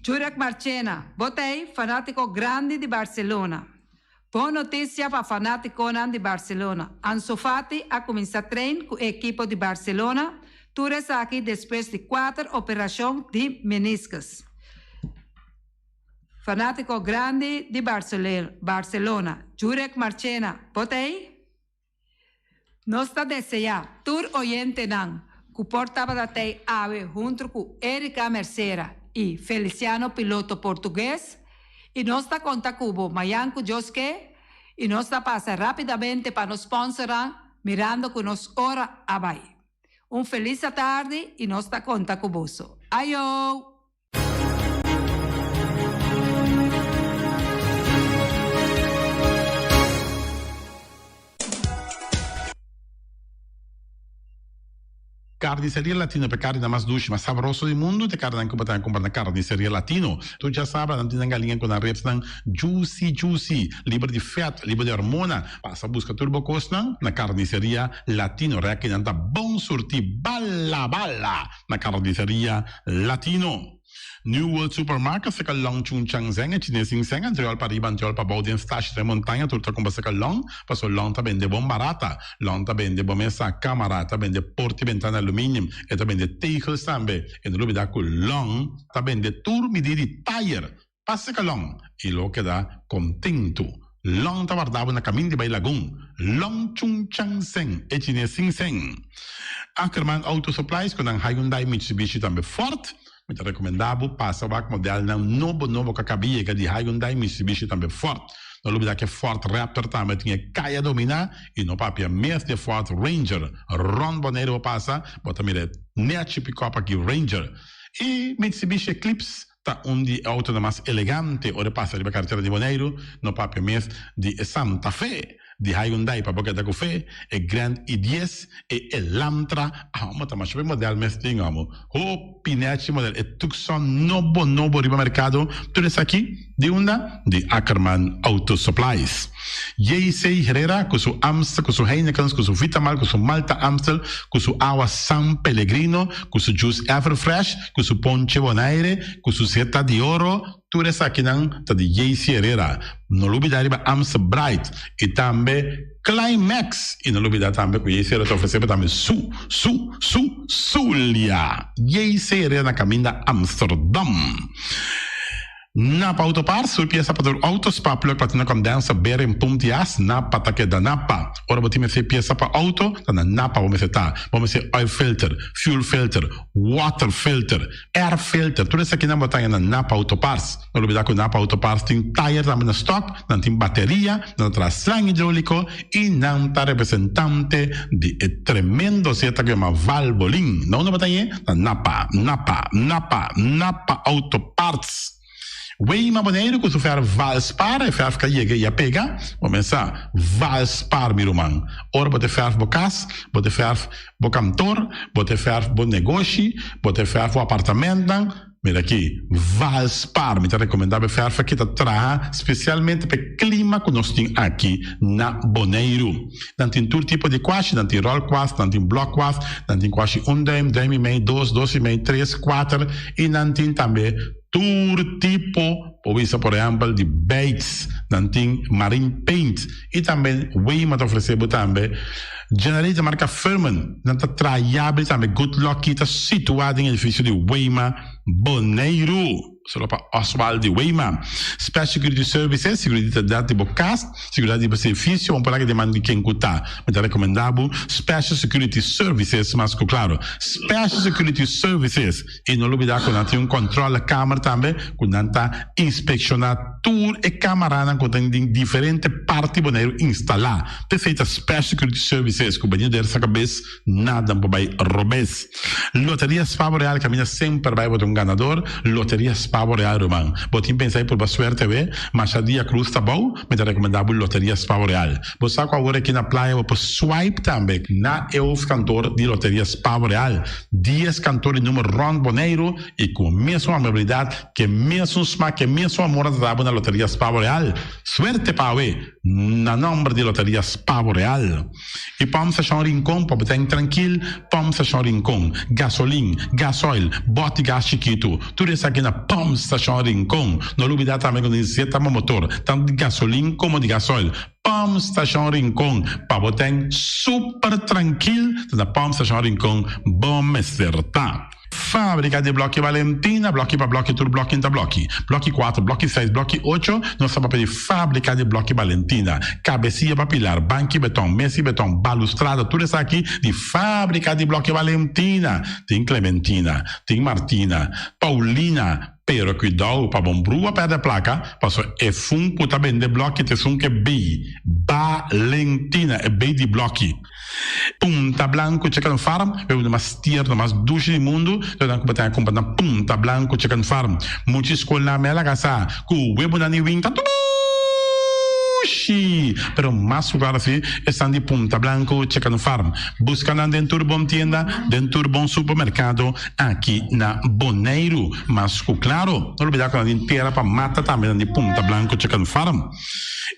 Jurek Marchena, bo ta ei fanatico grandi di Barcelona. Bon notisia pa fanátikonan di Barcelona, Ansu Fati a kuminsá train ku e ekipo di Barcelona, tur esaki despues di kuater operashon di meniscus. Fanátiko grandi di Barcelona, Jurek Marchena, bo ta ei? Nos ta deseá tur oyentenan ku por tabata tei awe huntu ku Erika Mercera i Feliciano Piloto Portugues i nos ta konta ku bo mayan ku Dios ke i nos ta pasa rápidamente pa nos sponsornan mirando ku nos ora a bai. Un felis atardi i nos ta konta ku boso. Ayo! Carniceria Latino pa e carninan mas dushi, mas sabroso di mundu, ta e carninan cu bo ta cumpra na Carniceria Latino. Tur djasabra nan tin nan galiña cu nan ribsnan juicy juicy, liber di vet, liber di hormona. Pasa busca tur bo cosnan na Carniceria Latino. Rekinan ta bon surti bala bala! Na Carniceria Latino. New World Supermarket seka long Chung Chang Zeng e chines sin seng antriol pa riba antriol pa bou den stash den montaña tur ta cumpra seka long paso long ta bende bon barata long ta bende bo mesa camara ta bende porta y bentana aluminium e ta bende tegels tambe e no lubida cu long ta bende tur midi di tayer Pa seka Long i lo keda kontentu. Long ta warda bo na kamin di bai Lagun. Long Chung Chang Seng, e chines sin seng. Ackerman Auto Supplies ku nan Hyundai, Mitsubishi tambe Ford. Mi ta rekomendá bo pasa wak modelnan nobo nobo ku a kaba yega di Hyundai, Mitsubishi tambe Ford. No lubidá ku e Ford Raptor tambe tin e kaya dominá i no papia mes di e Ford Ranger. Rònt Boneiru bo pasa, bo ta mira e nèchi pikòp aki Ranger. I Mitsubishi Eclipse Ta un di e autonan mas elegante ora e pasa riba karetera di Boneiru, no papia mes di e Santa Fe. Di Hyundai pa bo keda ku fe, e Grand i10, e Elantra, amo ta masha hopi model mes tin amo. Hopi nechi model, e Tucson nobo nobo riba merkado, tur esaki di unda? Di Ackerman Auto Supplies. JC Herrera ku su Amstel, ku su Heinekens, ku su Vitamal, ku su Malta Amstel, ku su awa San Pellegrino, ku su juice Everfresh, ku su ponche Bonaire, ku su Zeta di Oro, Tur esakinan ta di JC Herrera. No lubida riba Amstel Bright y tambe Climax. Y no lubida tambe cu JC Herrera ta ofrece bo tambe su, su, su, Zulia. JC Herrera na caminda Amsterdam. Napa Auto Parts, tur pieza pa tur auto, spark plug, platina condenser, bearing, pump di as, Napa ta keda Napa. Ora bo tin mester pieza pa auto, ta na Napa bo mester ta. Bo mester oil filter, fuel filter, water filter, Air filter, tur esakinan bo ta haña na Napa Auto Parts. No lubida ku Napa Auto Parts tin tayer tambe na stock, nan tin bateria, nan ta traha slang hidroliko i nan ta representante di e tremendo zeta ku yama Valvoline. Na unda bo ta hañ'é? Na Napa, Napa, Napa, Napa Auto Parts. Weima Boneiru ku su fèrf Valspar, e fèrf ka yega i a pega. Bo mesa Valspar mi ruman. Ora bo ta fèrf bo kas, bo ta fèrf bo kantor, bo ta fèrf bo negoshi, bo ta fèrf bo apartamentnan, mira aki, Valspar. Mi ta rekomendá bo e fèrf aki ta traha spesialmente pa e klima ku nos tin aki na Boneiru. Nan tin tur tipo di kwashi, nan tin ròl kwas, nan tin blòk kwas, nan tin kwashi un dùim, dùim i mei, dos, dos i mei, tres, kuater i nan tin tambe Tur tipo, por bisa por ehempel di baits, nan tin marine paint y tambe Wema ta ofrece bo tambe generator marca Firman, nan ta traha yabri tambe Good Lucky ta situa den edificio di Wema Boneiru. Solo pa Oswald di Wema. Special Security Services, seguridad di bo cas, seguridad di bo servicio, bo por laga den man di ken cu ta. Mi ta recomenda bo Special Security Services mas cu claro. Special Security Services. I no lubidá ku nan tin un kòntròlekamer tambe ku nan ta inspekshoná tur e kamaranan ku tin den diferente parti Boneiru instalá. P'esei ta Special Security Services ku bini der sa kabes nada por bai robes. Loteria Spa Boreal kaminda semper bai bo ta un ganador. Loteria Spa Boreal ruman. Bo tin pensa di purba suerte awe? Masha dia krus ta bou, mi ta rekomendá bo Loteria Spa Boreal. Bo sa ku awor aki na playa bo por swipe tambe na e hoofdkantoor di Loteria Spa Boreal. Dies kantoor di numer rònt Boneiru i ku mesun amabilidat, ku e mesun smak, ku e mesun amor a trata bo na Loteria Spa Boreal. Suerte pa awe na nòmber di Loteria Spa Boreal. I Pòmp Stashon Rincon pa bo ten trankil, Pòmp Stashon Rincon, gasolin, gasoil, bòt di gas chikitu, tur esaki na Pòmp Stashon Rincon. No lubidá tambe ku nos zeta pa motor, tantu di gasolin komo di gasoil. Pòmp Stashon Rincon, pa bo ten super trankil, ta na Pòmp Stashon Rincon bo mester ta. Fábrika di Blòki Valentina, blòki pa blòki tur blòki ta blòki. Blòki kuater, blòki seis, blòki ocho, nos ta papia di Fábrika di Blòki Valentina. Kabesia pa pilar, banki beton, mesa di beton, balustrada, tur esaki di Fábrika di Blòki Valentina. Tin Clementina, tin Martina, Paulina, pero kuidou pa bon brua pèrdè plaka, paso e fun ku ta bende blòki ta esun ku e bei Valentina, e bei di blòki. Punta Blanco Chicken Farm, e bebida mas tierno, mas dushi di mundu, lo nan ku bo ta kumpra na Punta Blanco Chicken Farm. Mucha skolnan me a laga sa ku webonan di win ta dushi! Pero mas ku klaro si esnan di Punta Blanco Chicken Farm. Buska nan den tur bon tienda, den tur bon supermerkado aki na Boneiru. Mas ku klaro, no lubida ku nan tin tera pa mata tambe nan di Punta Blanco Chicken Farm.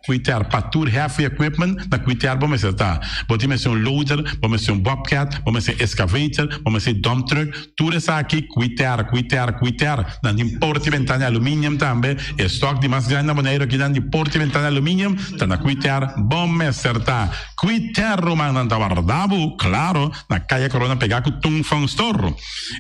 Kuiter pa tur heavy equipment na kuiter bo mester ta. Bo tin mester un loader, bo mester un bobcat, bo mester excavator, bo mester dump truck, tur esaki kuiter, kuiter, kuiter. Nan tin porta y ventana di aluminium tambe. E stock di mas grandi na Boneiru akinan di porta y ventana di aluminium ta na kuiter bo mester ta. Kuiter ruman nan ta warda bo, claro, na Kaya Corona pega ku Tung Fong Store.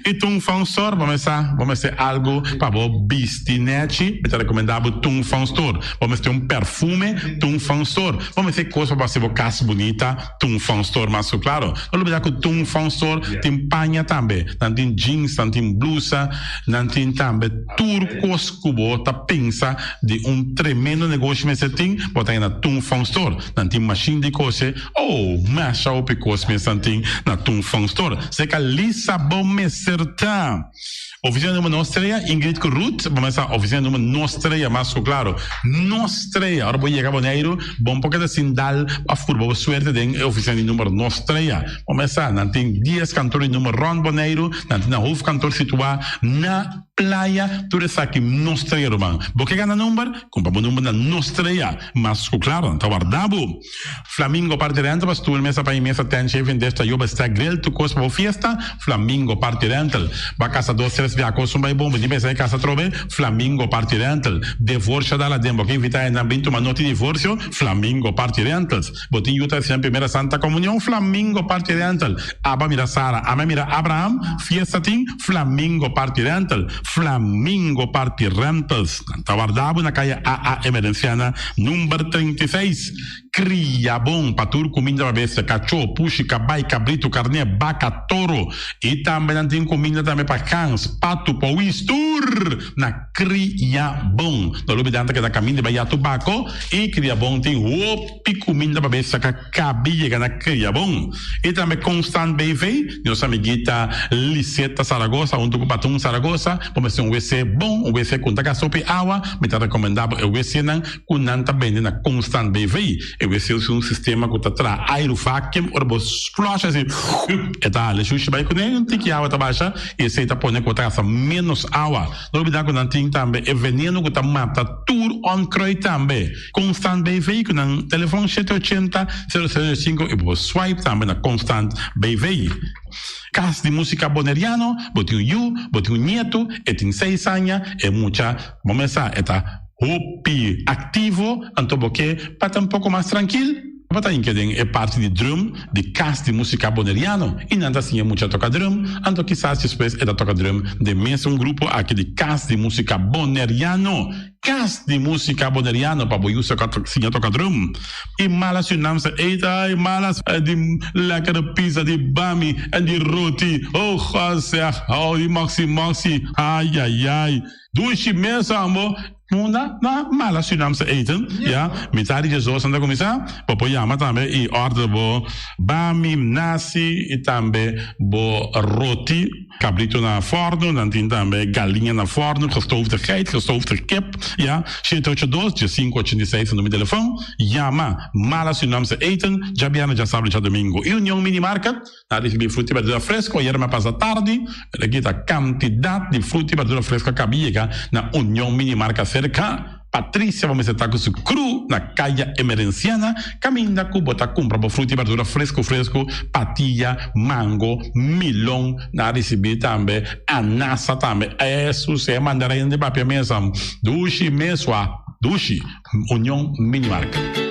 I Tung Fong Store bo mester bo mester algu pa bo bisti nechi, mi ta rekomendá bo Tung Fong Store. Bo mester un perfume, Tung Fong Store. Bo mester kos pa bo hasi bo kas bunita, Tung Fong Store mas ku klaro. No lubidá ku Tung Fong Store tin paña tambe. Nan tin jeans, nan tin blusa, nan tin tambe tur kos ku bo ta pensa di un tremendo negoshi mester tin, bo ta haña na Tung Fong Store. Nan tin mashin di kose, oh, masha hopi kos mes nan tin na Tung Fong Store. Seka lisa bo mester ta. Oficina number nos trea, Ingrid ku Ruth, bo mester sa oficina number nos trea mas ku klaro. Nos trea, ora bo yega Boneiru, bo no por keda sin dal pa furba bo suerte den e oficina di number nos trea. Bo mester sa, nan tin dies kantor di number rònt Boneiru, nan tin nan hoofdkantoor situá na Playa, tur esaki nos trea ruman. Bo ke gana number? Kumpra bo number na nos trea. Mas ku klaro, nan ta warda bo. Flamingo Party Rental pa stoel, mesa pa mesa, tent, chafing dish, tayo, bestek, grill, tur kos pa bo fiesta, Flamingo Party Rental. Ba kasa dos tres bia kos un bai bon, bo tin pensa e kasa atrobe, Flamingo Party Rental. Devorsio dal aden, bo ke invita hendenan bin tuma noti divorsio, Flamingo Party Rentals. Bo tin yu ta hasinan primera Santa Comunion, Flamingo Party Rental. Aba mira Sara, ame mira Abraham, fiesta tin, Flamingo Party Rental. Flamingo Party Rentals. Nan ta warda bo na kaya AA Emerenciana number 36. Kria bon pa tur kuminda pa bestia, kachó, pushi, kabai, kabritu, karné, baka, toro. I tambe nan tin kuminda tambe pa gans, patu, powis, tur na Kria Bon. No lubidá nan ta keda kaminda bai ya tubako i Kria Bon tin hopi kuminda pa bestia ka kabi yega na Kria Bon. I tambe Constant BV, nos amiguita Liseta Zaragoza huntu ku Patun Zaragoza, bo mester un wc bon, un wc ku no ta gasta hopi awa, mi ta rekomendá bo e wcnan ku nan ta bende na Constant BV. E wc usa un sistema ku ta traha airu vacuum, ora bo flush asi e ta hala e shushi bai kuné, un tiki awa ta basha i esei ta pone ku bo ta gasta ménos awa. No olbidá ku nan tin tambe e veneno ku ta mata tur onkruid tambe. Constant BV ku nan telefon shete ochenta, sero sero sinku i bo por swipe tambe na Constant BV. Kas di Musika Boneriano, bo tin un yu, bo tin un nietu, e tin seis aña, e mucha bo mes sa e ta hopi aktivo, anto bo ke pa ta un poko mas trankil, bo ta hinka den e parti di drum di Kas di Musika Boneriano i nan ta siña mucha toka drum, anto kisas despues e ta toka drum den mes un grupo aki di Kas di Musika Boneriano. Kas di Musika Boneriano pa bo yu siña toka drum. I mala Surinaamse eten, ai malas di lekkere pizza, di bami en di roti, oh God zeg, oh di moxi moxi, ai ai ai. Dushi mes ambo. Munda na mala Surinaamse eten, ya, mitad di diesdos nan ta kuminsá, bo por yama tambe i order bo bami, nasi i tambe bo roti, kabrito na fòrnu, nan tin tambe galiña na fòrnu, gestoofde geit, gestoofde kip, ya, shete ocho dos, diesinku ochenta i seis ta numero di telefòn, yama mala Surinaamse eten, djabièrnè, djasabra i djadumingu. I Union Mini Market. Na ricibi fruta y berdura fresco ayer me pasa tardi, pero aki ta cantidad di fruta y berdura fresco a caba yega na Union Mini Marca cerca Patricia bo mester ta cu su crew na Caya Emerenciana caminda cu bo ta cumpra bo fruta y berdura fresco fresco, patilla, mango, milon, na ricibi tambe anasa tambe, esu se mandarina di papia mesa dushi mesua dushi. Union Mini Market.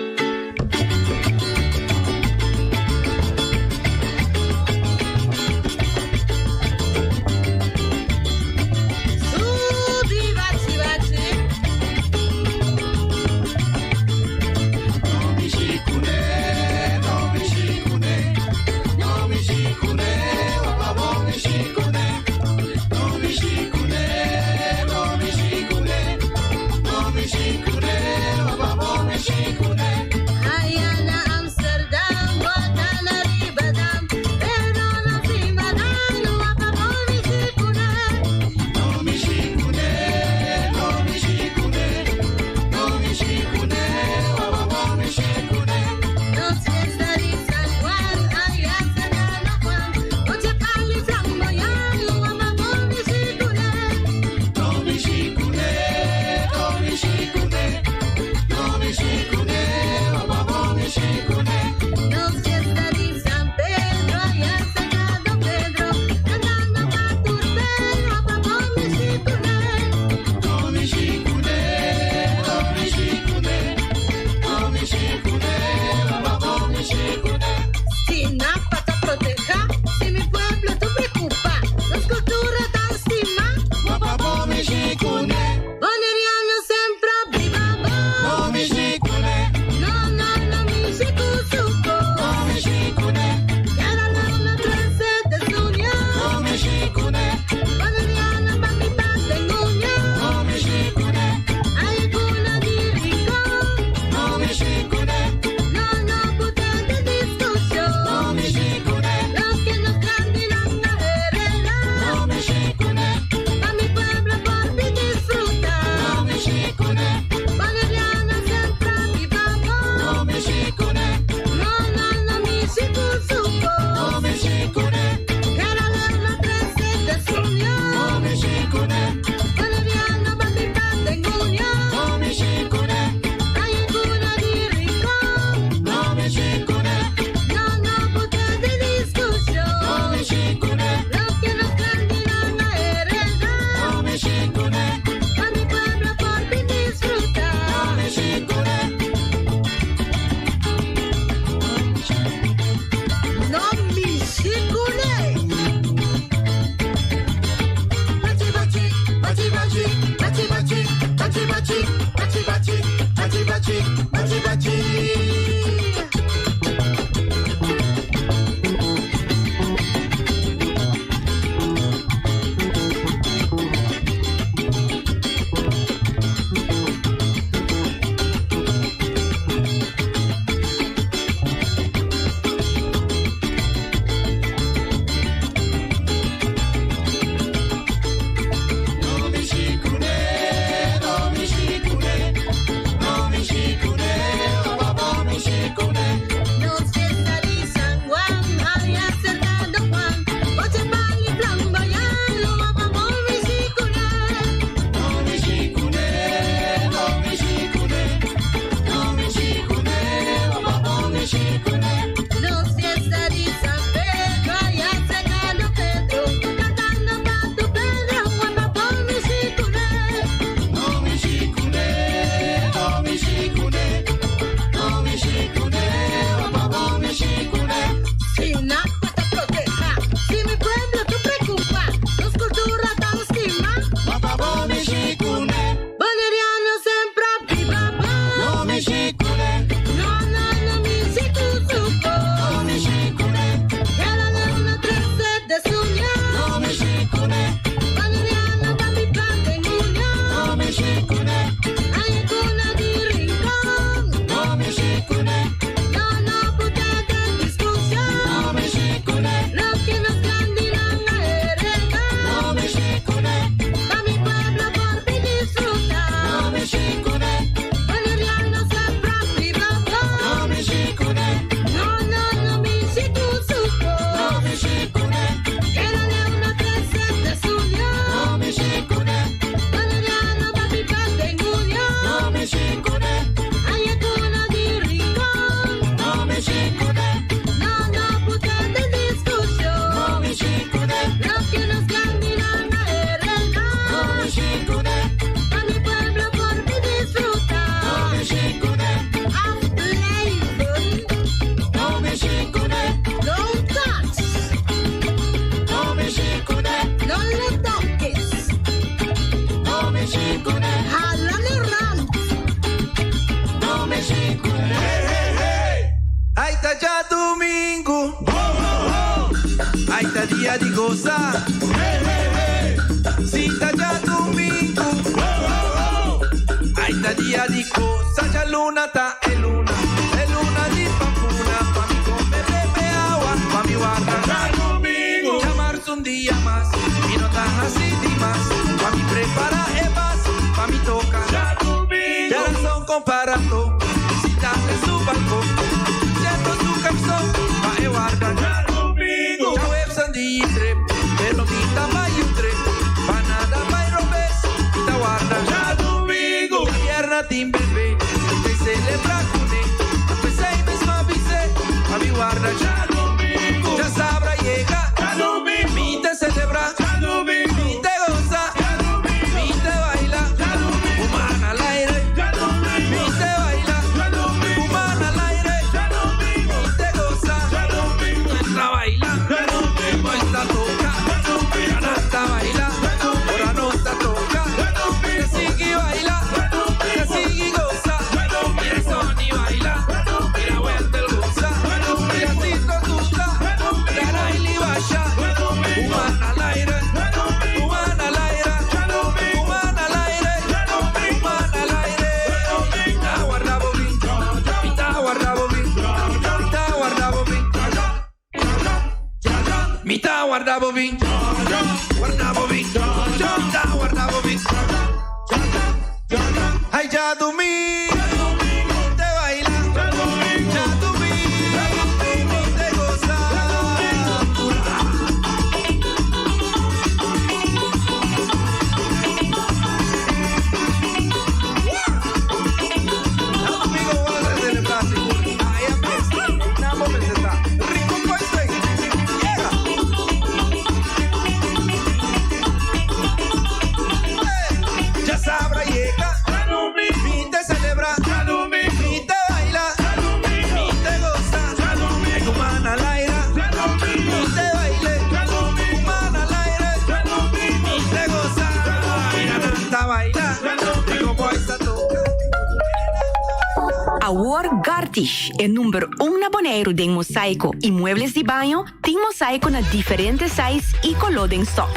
Awor Gartish, e number un na Boneiru den mosaiko i muebles di baño, tin mosaiko na diferente size i koló den stock.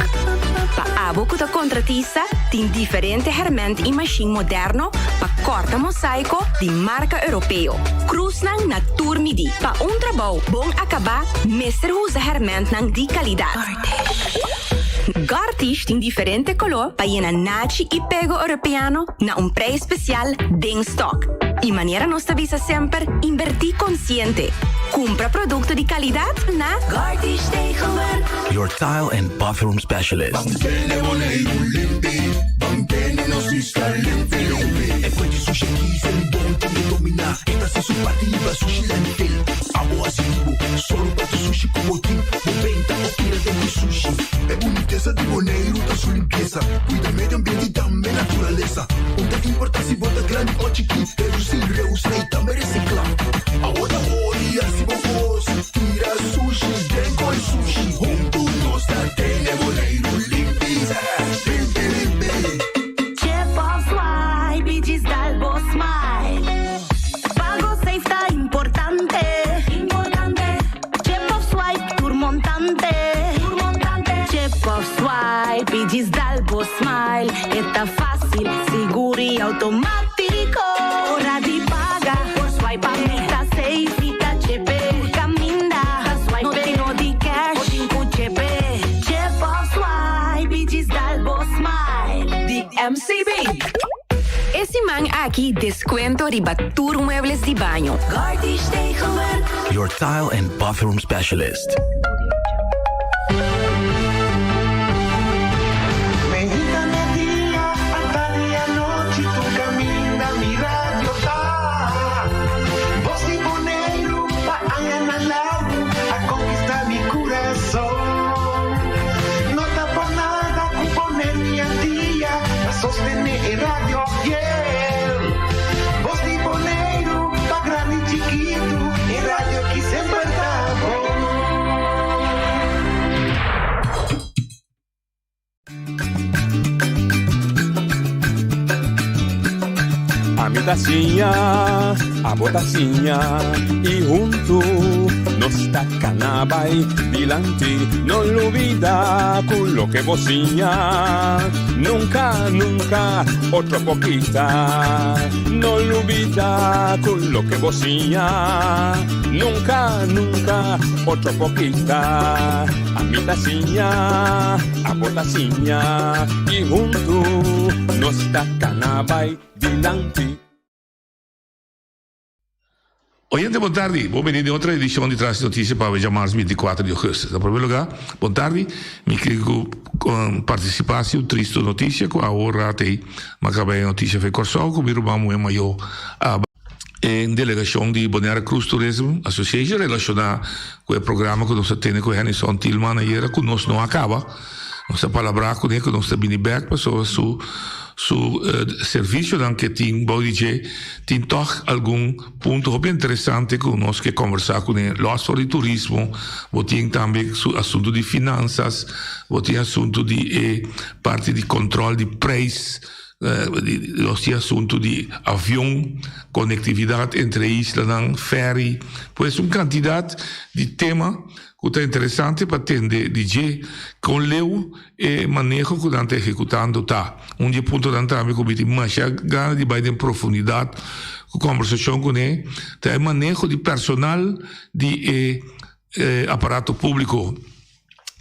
Pa abo ku ta kontratista, tin diferente hèrmènt i mashin moderno pa kòrta mosaiko di marka europeo. Krusnan na tur midí. Pa un trabou bon akabá mester usa hèrmèntnan di kalidat. Gartish tin diferente koló pa yena nachi i pego europeano na un prijs spesial den stock. I manera nos ta bisa semper, inbertí konsiente. Kumpra produkto di kalidat na Gartish Tegelwerk. Your tile and bathroom specialist. Chip of swipe i djis dal bo smile. Pago safe ta importante. Chip of swipe tur montante. Chip of swipe i djis dal bo smile. E ta fácil, sigur i automátiko. Ora di paga por swipe pa mi ta safe. Mi ta chepe tur kaminda. No tin no di cash, bo tin ku chepe. Chip of swipe i djis dal bo smile. Di MCB. E siman aki descuento riba tur muebles di baño. Gartish Tegelwerk. Your tile and bathroom specialist. Ami ta siña, abo ta siña i huntu nos ta kana bai dilanti. No lubida ku loke bo siña nunka, nunka otro por kita. No lubida ku loke bo siña nunka, nunka otro por kita. Ami ta siña, abo ta siña i huntu nos ta kana bai dilanti. Oyente bon tardi, bon bini den otro edicion di Tras di Noticia pa awe djamars 24 di augustus. Na prome lugar, bon tardi, mi ke ku participa si un tristo noticia ku awor rat ei m'a kaba e noticia fe Kòrsou ku mi ruman muhé mayó a E delegacion di Bonaire Cruise Tourism Association relaciona cu e programa cu nos a tene cu Hennyson Thielman ayera cu nos no a caba. Nos a palabra cune cu nos ta bini bek pasobra su su servicionan ke tin bou di dje tin tog algun punto hopi interesante cu nos ke conversa cune. Los for di turismo bo tin tambe su asunto di finanzas, bo tin asunto di e parti di control di prijs. Nos tin asuntu di avion, konektividat entre e islanan, ferry, pues un kantidat di tema ku ta interesante pa tende di dje kon leu e maneho ku nan ta ehekutando ta. Un di e puntonan tambe ku mi tin masha gana di bai den profundidat ku kòmbersashon kuné ta e maneho di personal di e aparato públiko.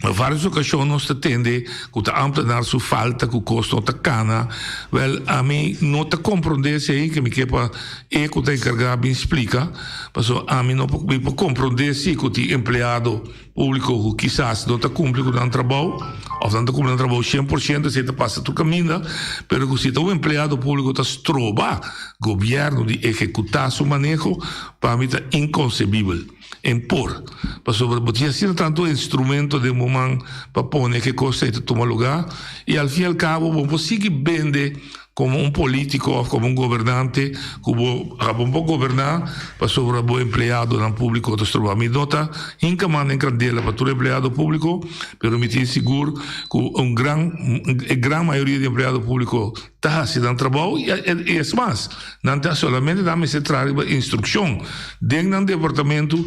Na varios ocasion nos ta tende cu ta ambtenaar su falta cu cos no ta cana. Wel, ami no ta comprende esey, ke mi ke pa e cu ta encarga bin splica, pasobra ami no por, mi por comprende si cu tin empleado publico cu kisas no ta cumpli cu nan trabou, of nan ta cumpli nan trabou 100%, esey ta pasa tur caminda, pero cu si ta un empleado publico ta stroba gobierno di ehecuta su maneho, pa mi ta inconcebibel. En por, pasobra bo tin asina tantu instrumento den bo man pa pone ke kos ei ta tuma lugá, i al fin i al kabo bo por sigui bende. Komo un polítiko òf komo un gobernante ku bo abo por goberná pasobra bo empleadonan públiko ta stroba. Mi no ta hinka man den kandela pa tur empleado públiko, pero mi tin sigur ku un gran e gran mayoria di empleado públiko ta hasi nan trabou i es mas, nan ta solamente nan mester traha riba instrukshon den nan departamentu.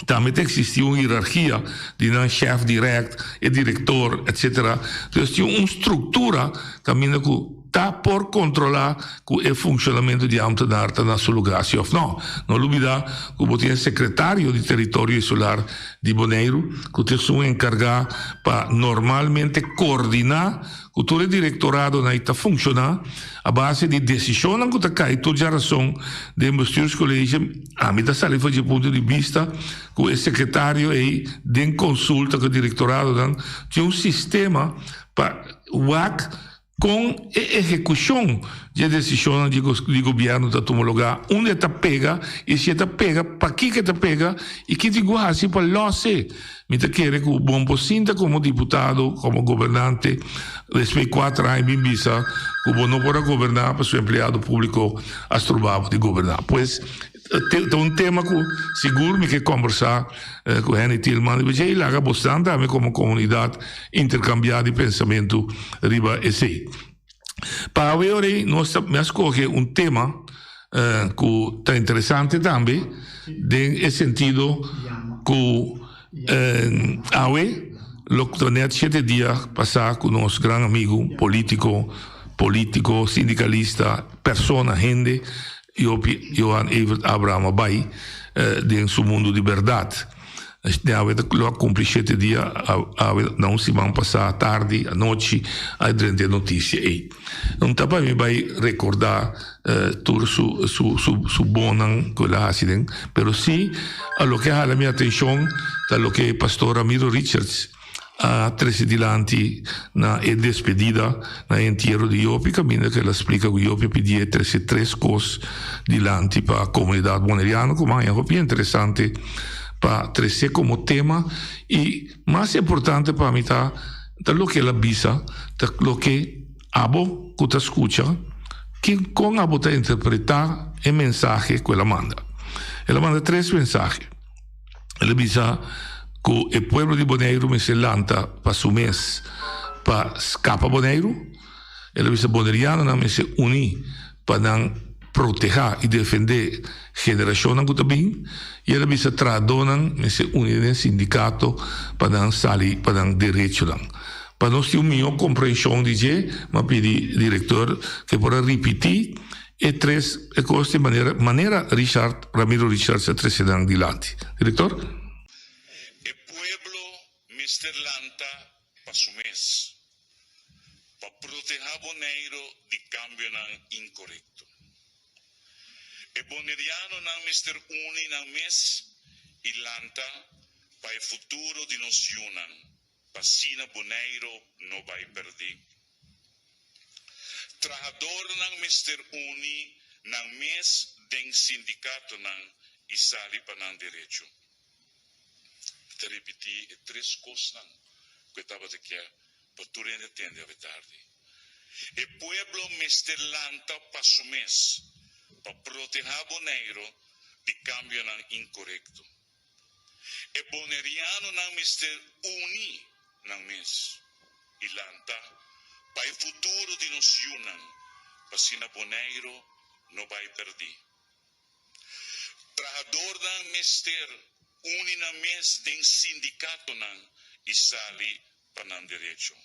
Tambe ta existi un hierarchia di nan chef direct, e director, etc. Dus tin un structura caminda cu ta por controla cu e funcionamento di ambtenaar ta na su lugar si of no. No lubida cu bo tin e secretario di territorio insular di Boneiru cu ta esun encarga pa normalmente coordina Ku tur e direktoradonan ei ta funshoná a base di desishonnan ku ta kai tur djarason den Bestuurscollege, ami ta sali for dje punto di bista ku e sekretario ei den konsulta ku e direktoradonan tin un sistema pa wak kon e ehekushon dje desishonnan di gobièrnu ta tuma lugá, unda e ta pega i si e ta pega pakiko e ta pega i ki tin ku hasi pa lòs e. Mi ta kere ku bon por sinta komo diputado, komo gobernante, despues kuater aña bin bisa ku bo no por a goberná pasobra empleado públiko a stroba bo di goberná. Pues, ta un tema ku sigur mi ke kòmbersá ku Henny Thielman riba dje i laga bosnan tambe komo komunidat interkambiá di pensamentu riba esei. Pa awe ora ei nos ta mi a skohe un tema ku ta interesante tambe den e sentido ku awe lo ta net shete dia pasá ku nos gran amigu polítiko, polítiko, sindikalista, persona, hende, Jopie Johan Evert Abraham a bai den su mundu di bèrdat. Awe ta lo a cumpli shete dia awe na un siman pasa tardi anochi a drenta e noticia ey. No ta pa mi bay recorda tur su su su su bonnan cu el a haci den pero si a loke a hala mi atencion ta loke Pastor Ramiro Richards a trece dilanti na e despedida na e entiero di Jopi caminda cu el a splica cu Jopi a pidié trece tres cos dilanti pa comunidad boneriano cu maña hopi interesante pa trece como tema y mas importante pa mi ta ta loke el a bisa ta loke abo cu ta scucha ki con abo ta interpreta e mensahe cu el a manda. El a manda tres mensahe. El a bisa ku e pueblo di Boneiru mester lanta pa su mes pa skapa Boneiru. El a bisa bonerianonan mester uni pa nan protehá i defendé generashonnan ku ta bin. I el a bisa trahadónan mester uni den sindikato pa nan sali pa nan derechonan. Pa nos tin un mihó komprenshon di dje, mi a pidi direktor ke por a ripití E tres e kos di manera manera Richard Ramiro Richards a trese nan dilanti. Direktor. E pueblo mester lanta pa su mes pa proteha Boneiro di cambionan incorecto. E Bonerianonan mester uni nan mes y lanta pa e futuro di nos yunan pa asina Boneiro no bay perdi. Trahadornan mester uni nan mes den sindikatonan i sali pa nan derecho. Mi ta ripití e tres kosnan ku e tabata ke pa tur hende tende awe tardi. E pueblo mester lanta pa su mes pa protehá Boneiru di kambionan inkorekto. E bonerianonan mester uni nan mes i lanta pa e futuro di nos yunan pa asina Boneiro no bai perdí. Trahadornan mester uni nan mes den sindikatonan i sali pa nan derecho.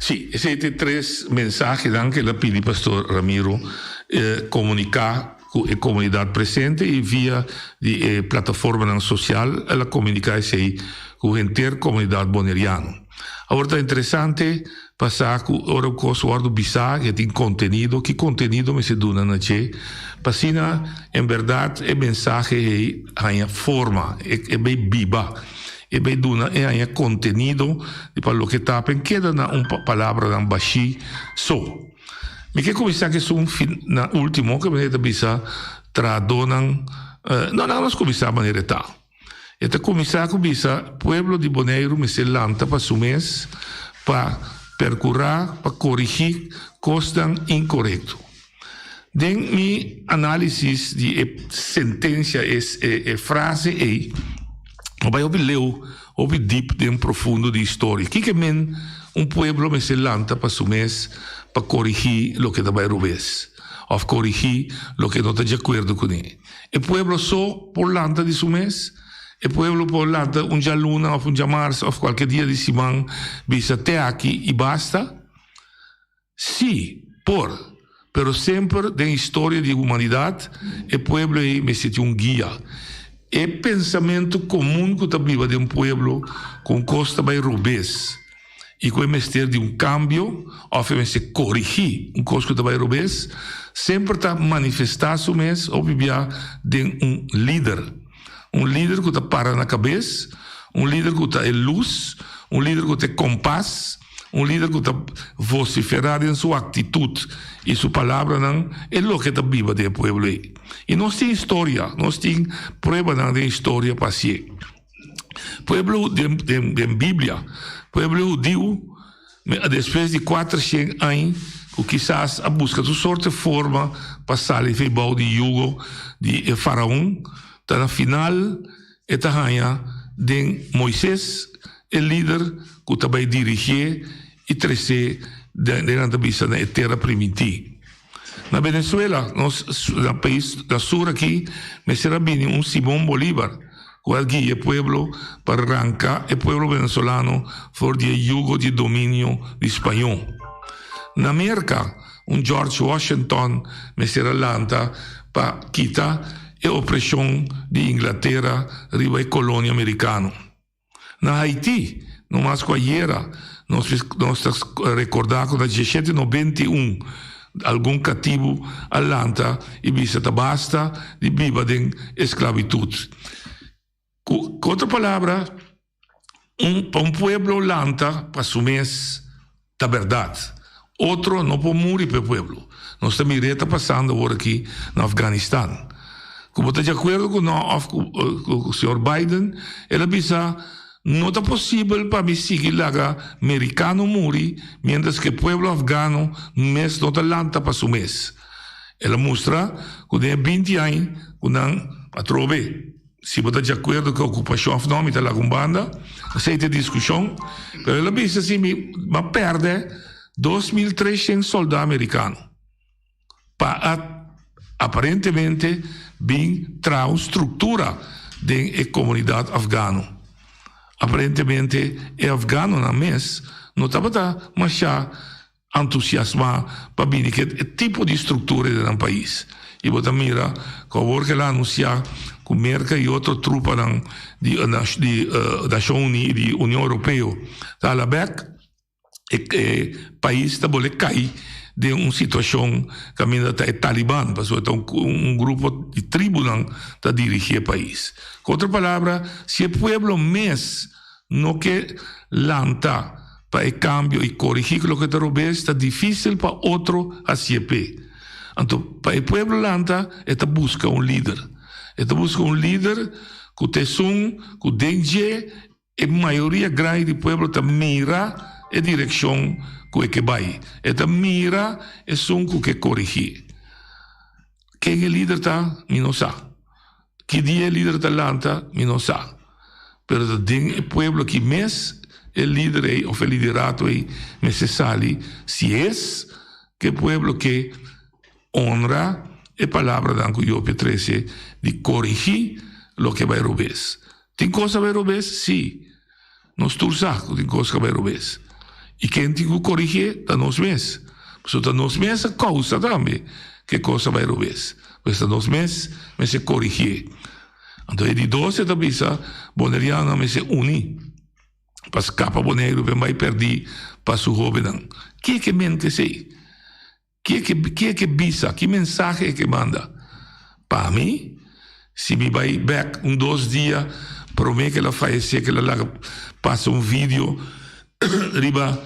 Sí, esei ta e tres mensahenan ku el a pidi Pastor Ramiro komuniká ku e komunidat presente i via di e plataformanan sosial el a komuniká esei ku henter komunidat boneriano. Awor ta interesante pa sa ku ora un kos wòrdu bisá e tin kontenido, ki kontenido mester duna na dje pa asina en bèrdat e mensahe ei haña forma, e bai biba. E bay duna e haña contenido di pa loke ta pen keda na un palabranan bashí so. Mi ke cuminsá ku esun fin na ultimo ke manera e ta bisa trahadónan no nan nos cuminsá manera e ta. E ta cuminsá ku bisa pueblo di Boneiru mester lanta pa su mes pa. Perkurá pa korigí kosnan inkorekto. Den mi análisis di e sentensia, e e frase ei, no bai hopi leu, hopi dip den profundo di historia. Kiko e men un pueblo mester lanta pa su mes pa korigí loke ta bai robes òf korigí loke no ta di akuerdo kuné? E pueblo so por lanta di su mes? E pueblo por lanta un djaluna òf un djamars òf kualke dia di siman bisa te aki i basta? Sí, por. Pero semper den historia di humanidat e pueblo ei mester tin un guia. E pensamentu komun ku ta biba den pueblo ku un kos ta bai robes i ku e mester di un kambio òf e mester korigí un kos ku ta bai robes, semper ta manifestá su mes hopi bia den un lider. Un lider ku ta para na kabes, un lider ku ta e lus, un lider ku ta e kompas. Un lider ku ta vosiferá den su aktitut i su palabranan e loke ta biba den e pueblo ei. I nos tin historia, nos tin pruebanan den historia pa hasié. Pueblo den den Biblia, pueblo hudiu despues di kuatershen añ ku kisas a buska tur sorte forma pa sali for bou di yugo di e faraon, ta na final E ta haña den Moises e lider ku ta bai dirigié i tres'é den nan ta bisa na e tera primintí. Na Venezuela, nos na pais na sur aki, mester a bini un Simón Bolívar ku a guia e pueblo pa ranka e pueblo venezolano for di e yugo di dominio di spañó. Na Merka, un George Washington mester a lanta pa kita e opreshon di Inglatera riba e kolonia merikano. Na Haiti, no mas ku ayera, nos nos ta rekordá ku na diesshete nobenta i un algun katibu a lanta i bisa ta basta di biba den esklabitut. Ku otro palabra, un pa un pueblo lanta pa su mes ta bèrdat. Otro no por muri pa e pueblo. Nos ta mir'é ta pasando awor aki na Afganistan. Ku bo ta di akuerdo ku no òf ku señor Biden, el a bisa, No ta posibel pa mi sigui laga merikano muri miéntras ku e pueblo afgano mes no ta lanta pa su mes. El a mustra ku den e binti aña ku nan atrobe. Si bo ta di akuerdo ku e okupashon òf no, mi ta laga un banda. Esei ta e diskushon. Pero el a bisa si mi a pèrdè 2300 sòldá merikano pa a aparentemente bin traha un struktura den e komunidat afgano. Aparentemente e afganonan mes no tabata mashá Antusiasmá pa bini ku e tipo di struktura den nan pais. I bo ta mira ku awor ku el a anunsiá ku Merka i otro trupanan di di Nashon Uní i di Union Europeo ta hala bèk, e e pais ta bole kai den un situashon kaminda ta e Taliban, pasobra ta un grupo di tribunan ta dirigí e pais. Ku otro palabra, si e pueblo mes no ke lanta pa e kambio i korigí loke ta robes, ta difísil pa otro hasié p'e. Anto, pa e pueblo lanta, e ta buska un lider. E ta buska un lider ku ta esun ku den dje e mayoria grandi di pueblo ta mira e direkshon ku e ke bai. E ta mira esun ku ke korigí. Ken e lider ta, mi no sa. Ki dia e lider ta lanta, mi no sa. Pero ta den e pueblo aki mes e lider ei of e liderato ei mester sali si es ku e pueblo ke honra e palabranan ku Job a trese di korigí loke bai robes. Tin kos a bai robes? Sí. Nos tur sa ku tin kos ku a bai robes. I ken tin ku korigié? Ta nos mes. Pasobra ta nos mes a kousa tambe ku e kos a bai robes. Pues ta nos mes mester korigié. Anto e di dos e ta bisa, Bonerianonan mester uni pa skapa Boneiru pen bai pèrdí pa su hóbennan. Ke ke men ku esei? Ke ke ke ke bisa? Ki mensahe e ke manda? Pa mi, si mi bai bek un dos dia prome ke el a fayesé, ke el a laga pasa un video riba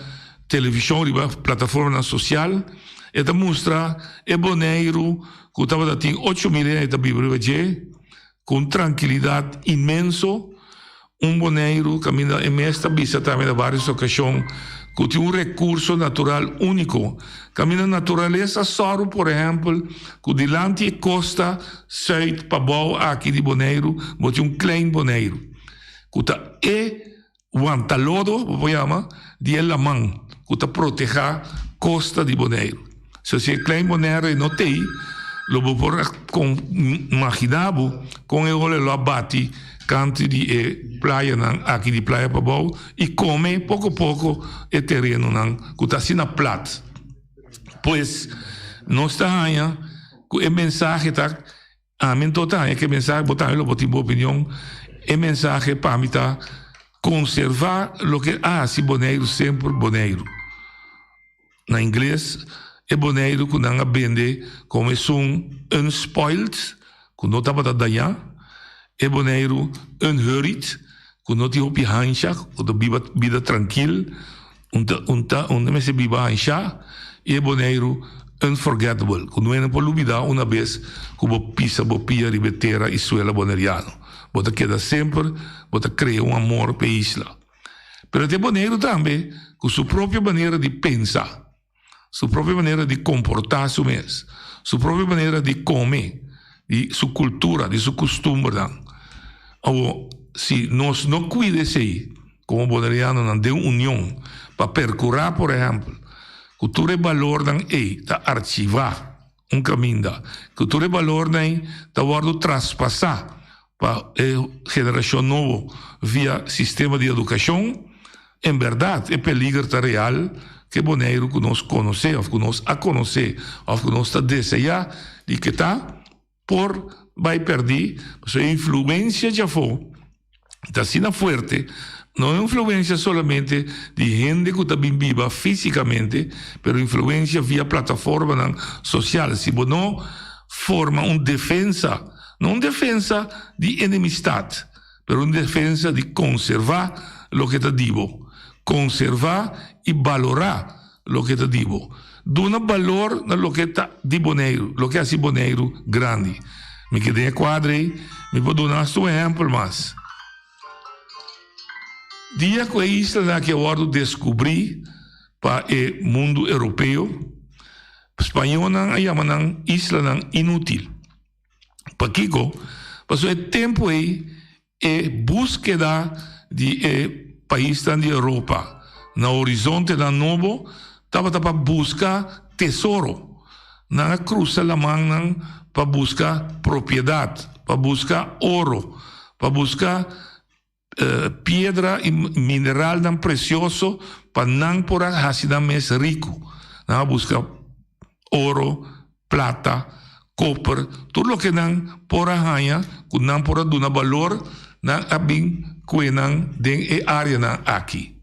televishon, riba plataformanan sosial, e ta mustra e Boneiru ku tabata tin 8000 hende ta biba riba dje, ku un trankilidat inmenso, un Boneiru kaminda e mes ta bisa tambe na vários okashon. ku tin un rekurso natural úniko. Kaminda naturalesa sòru por ehèmpel ku dilanti e kosta sùit pabou aki di Boneiru bo tin un Klein Boneiru ku ta e wantalodo bo por yama di e laman ku ta protehá kosta di Boneiru. So si e Klein Bonaire ei no t'ei lo bo por a imaginá bo kon e ola lo a bati kantu di e playanan aki di Playa Pabou i kome poko poko e terenonan ku ta asina plat. Pues nos ta haña ku e mensahe ta, ami anto ta haña ku e mensahe, bo tambe lo por tin bo opinion, e mensahe pa mi ta konservá loke a hasi Boneiru semper Boneiru. Na ingles e Boneiru ku nan a bende komo esun unspoiled, ku no tabata dañá, e Boneiru unhurried, ku no tin hopi hansha, ku ta biba bida trankil, un ta un ta un ta mester biba hanshá, i e Boneiru unforgettable, ku no hende por lubidá una bes ku bo pisa bo pia riba e tera i suela boneriano. Bo ta keda semper, bo ta krea un amor p'e isla. Pero ta e Boneiru tambe ku su propio manera di pensa, su propio manera di komportá su mes, su propio manera di kome, di su kultura, di su kustumbernan. Awor, si nos no kuida esei komo bonerianonan den union pa perkurá, por ehèmpel, ku tur e balornan ei ta archivá un kaminda, ku tur e balornan ei ta wòrdu traspasá pa e generashon nobo via sistema di edukashon, en bèrdat e peliger ta real ku e Boneiru ku nos konosé òf ku nos a konosé òf ku nos ta deseá di ke ta, por bai pèrdí, pasobra e influensia djafó ta asina fuerte, no e influensia solamente di hende ku ta bin biba físikamente, pero influensia via plataformanan sosial. Si bo no forma un defensa, no un defensa di enemistat, pero un defensa di konservá loke ta di bo, konservá i balorá loke ta di bo. Duna balor na loke ta di Boneiru, loke hasi Boneiru grandi. Mi ke den e kuadra ei, mi por duna hasta un ehèmpel mas. Dia ku e islanan aki a wòrdu deskubrí pa e mundu europeo, spañónan a yama nan islanan inútil. Pakiko? Pasobra e tempu ei E búskeda di e paisnan di Europa na horizontenan nobo tabata pa buska tesoro. Nan a krusa lamannan pa buska propiedat, pa buska oro, pa buska piedra i mineralnan presioso pa nan por a hasi nan mes riku. Nan a buska oro, plata, koper, tur loke nan por a haña ku nan por a duna balor, nan a bin kue nan den e áreanan aki.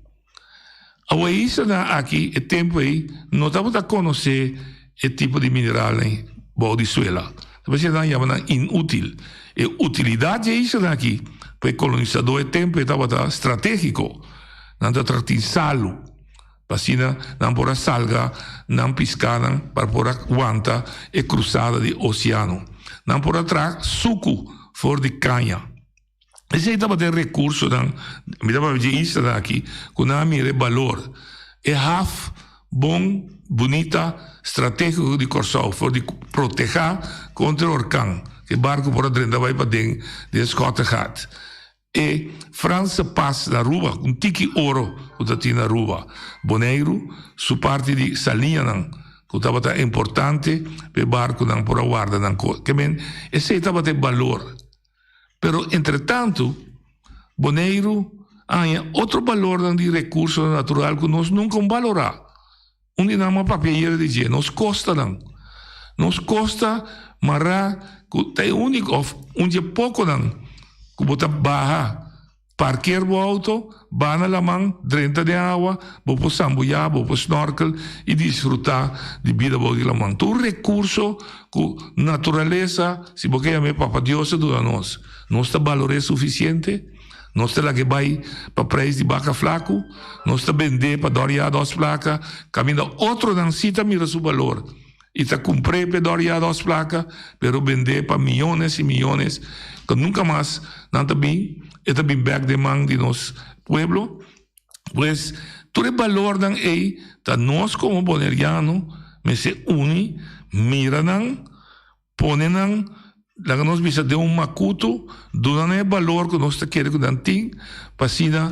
Awe e islanan aki e tempu ei no tabata konosé e tipo di mineralnan bou di suela. Ta p'esei nan yama nan inútil. E utilidat di e islanan aki pa e kolonisadó e tempu ei tabata stratégiko. Nan ta tratin salu. Pa asina nan por a salga nan piskánan pa por a wanta e krusada di oseano. Nan por a traha suku for di kaña. Esei tabata e rekursonan, mi ta papia dje islanan aki, ku nan a mira e balor. E haf bon, bunita, stratégiko di Kòrsou for di protehá kontra e orkan, ku e barku por a drenta bai paden den Schottegat. E Franse pas na Aruba, un tiki oro ku ta tin na Aruba. Boneiru su parti di saliñanan ku tabata importante pa e barkunan por a warda nan kos. Ke men esei tabata e balor. Pero entretantu Boneiru a haña otro balornan di rekursonan natural ku nos nunka un balorá. Un di nan a papia ayera di dje, nos kostanan. Nos kosta mará ku ta e úniko òf un di e pokonan ku bo ta baha, parker bo outo, baha na laman, drenta den awa, bo por sambuyá, bo por snorkel i disfrutá di bida bou di laman. Tur rekurso ku naturalesa, si bo ke yam'é Papa Dios a duna nos, nos ta balor'é sufisiente? Nos ta laga e bai pa prijs di baka flaku, nos ta bend'é pa dòr ya dòs plaka, kaminda otronan sí ta mira su balor i ta kumpr'é p'e dòr ya dòs plaka, pero bend'é pa miyones i miyones, ku nunka mas nan ta bin, e ta bin bèk den man di nos pueblo. Pues. Tur e balornan ei ta nos komo boneriano mester uni, mira nan, pone nan, laga nos bisa den un makutu, duna nan e balor ku nos ta kere ku nan tin, pa asina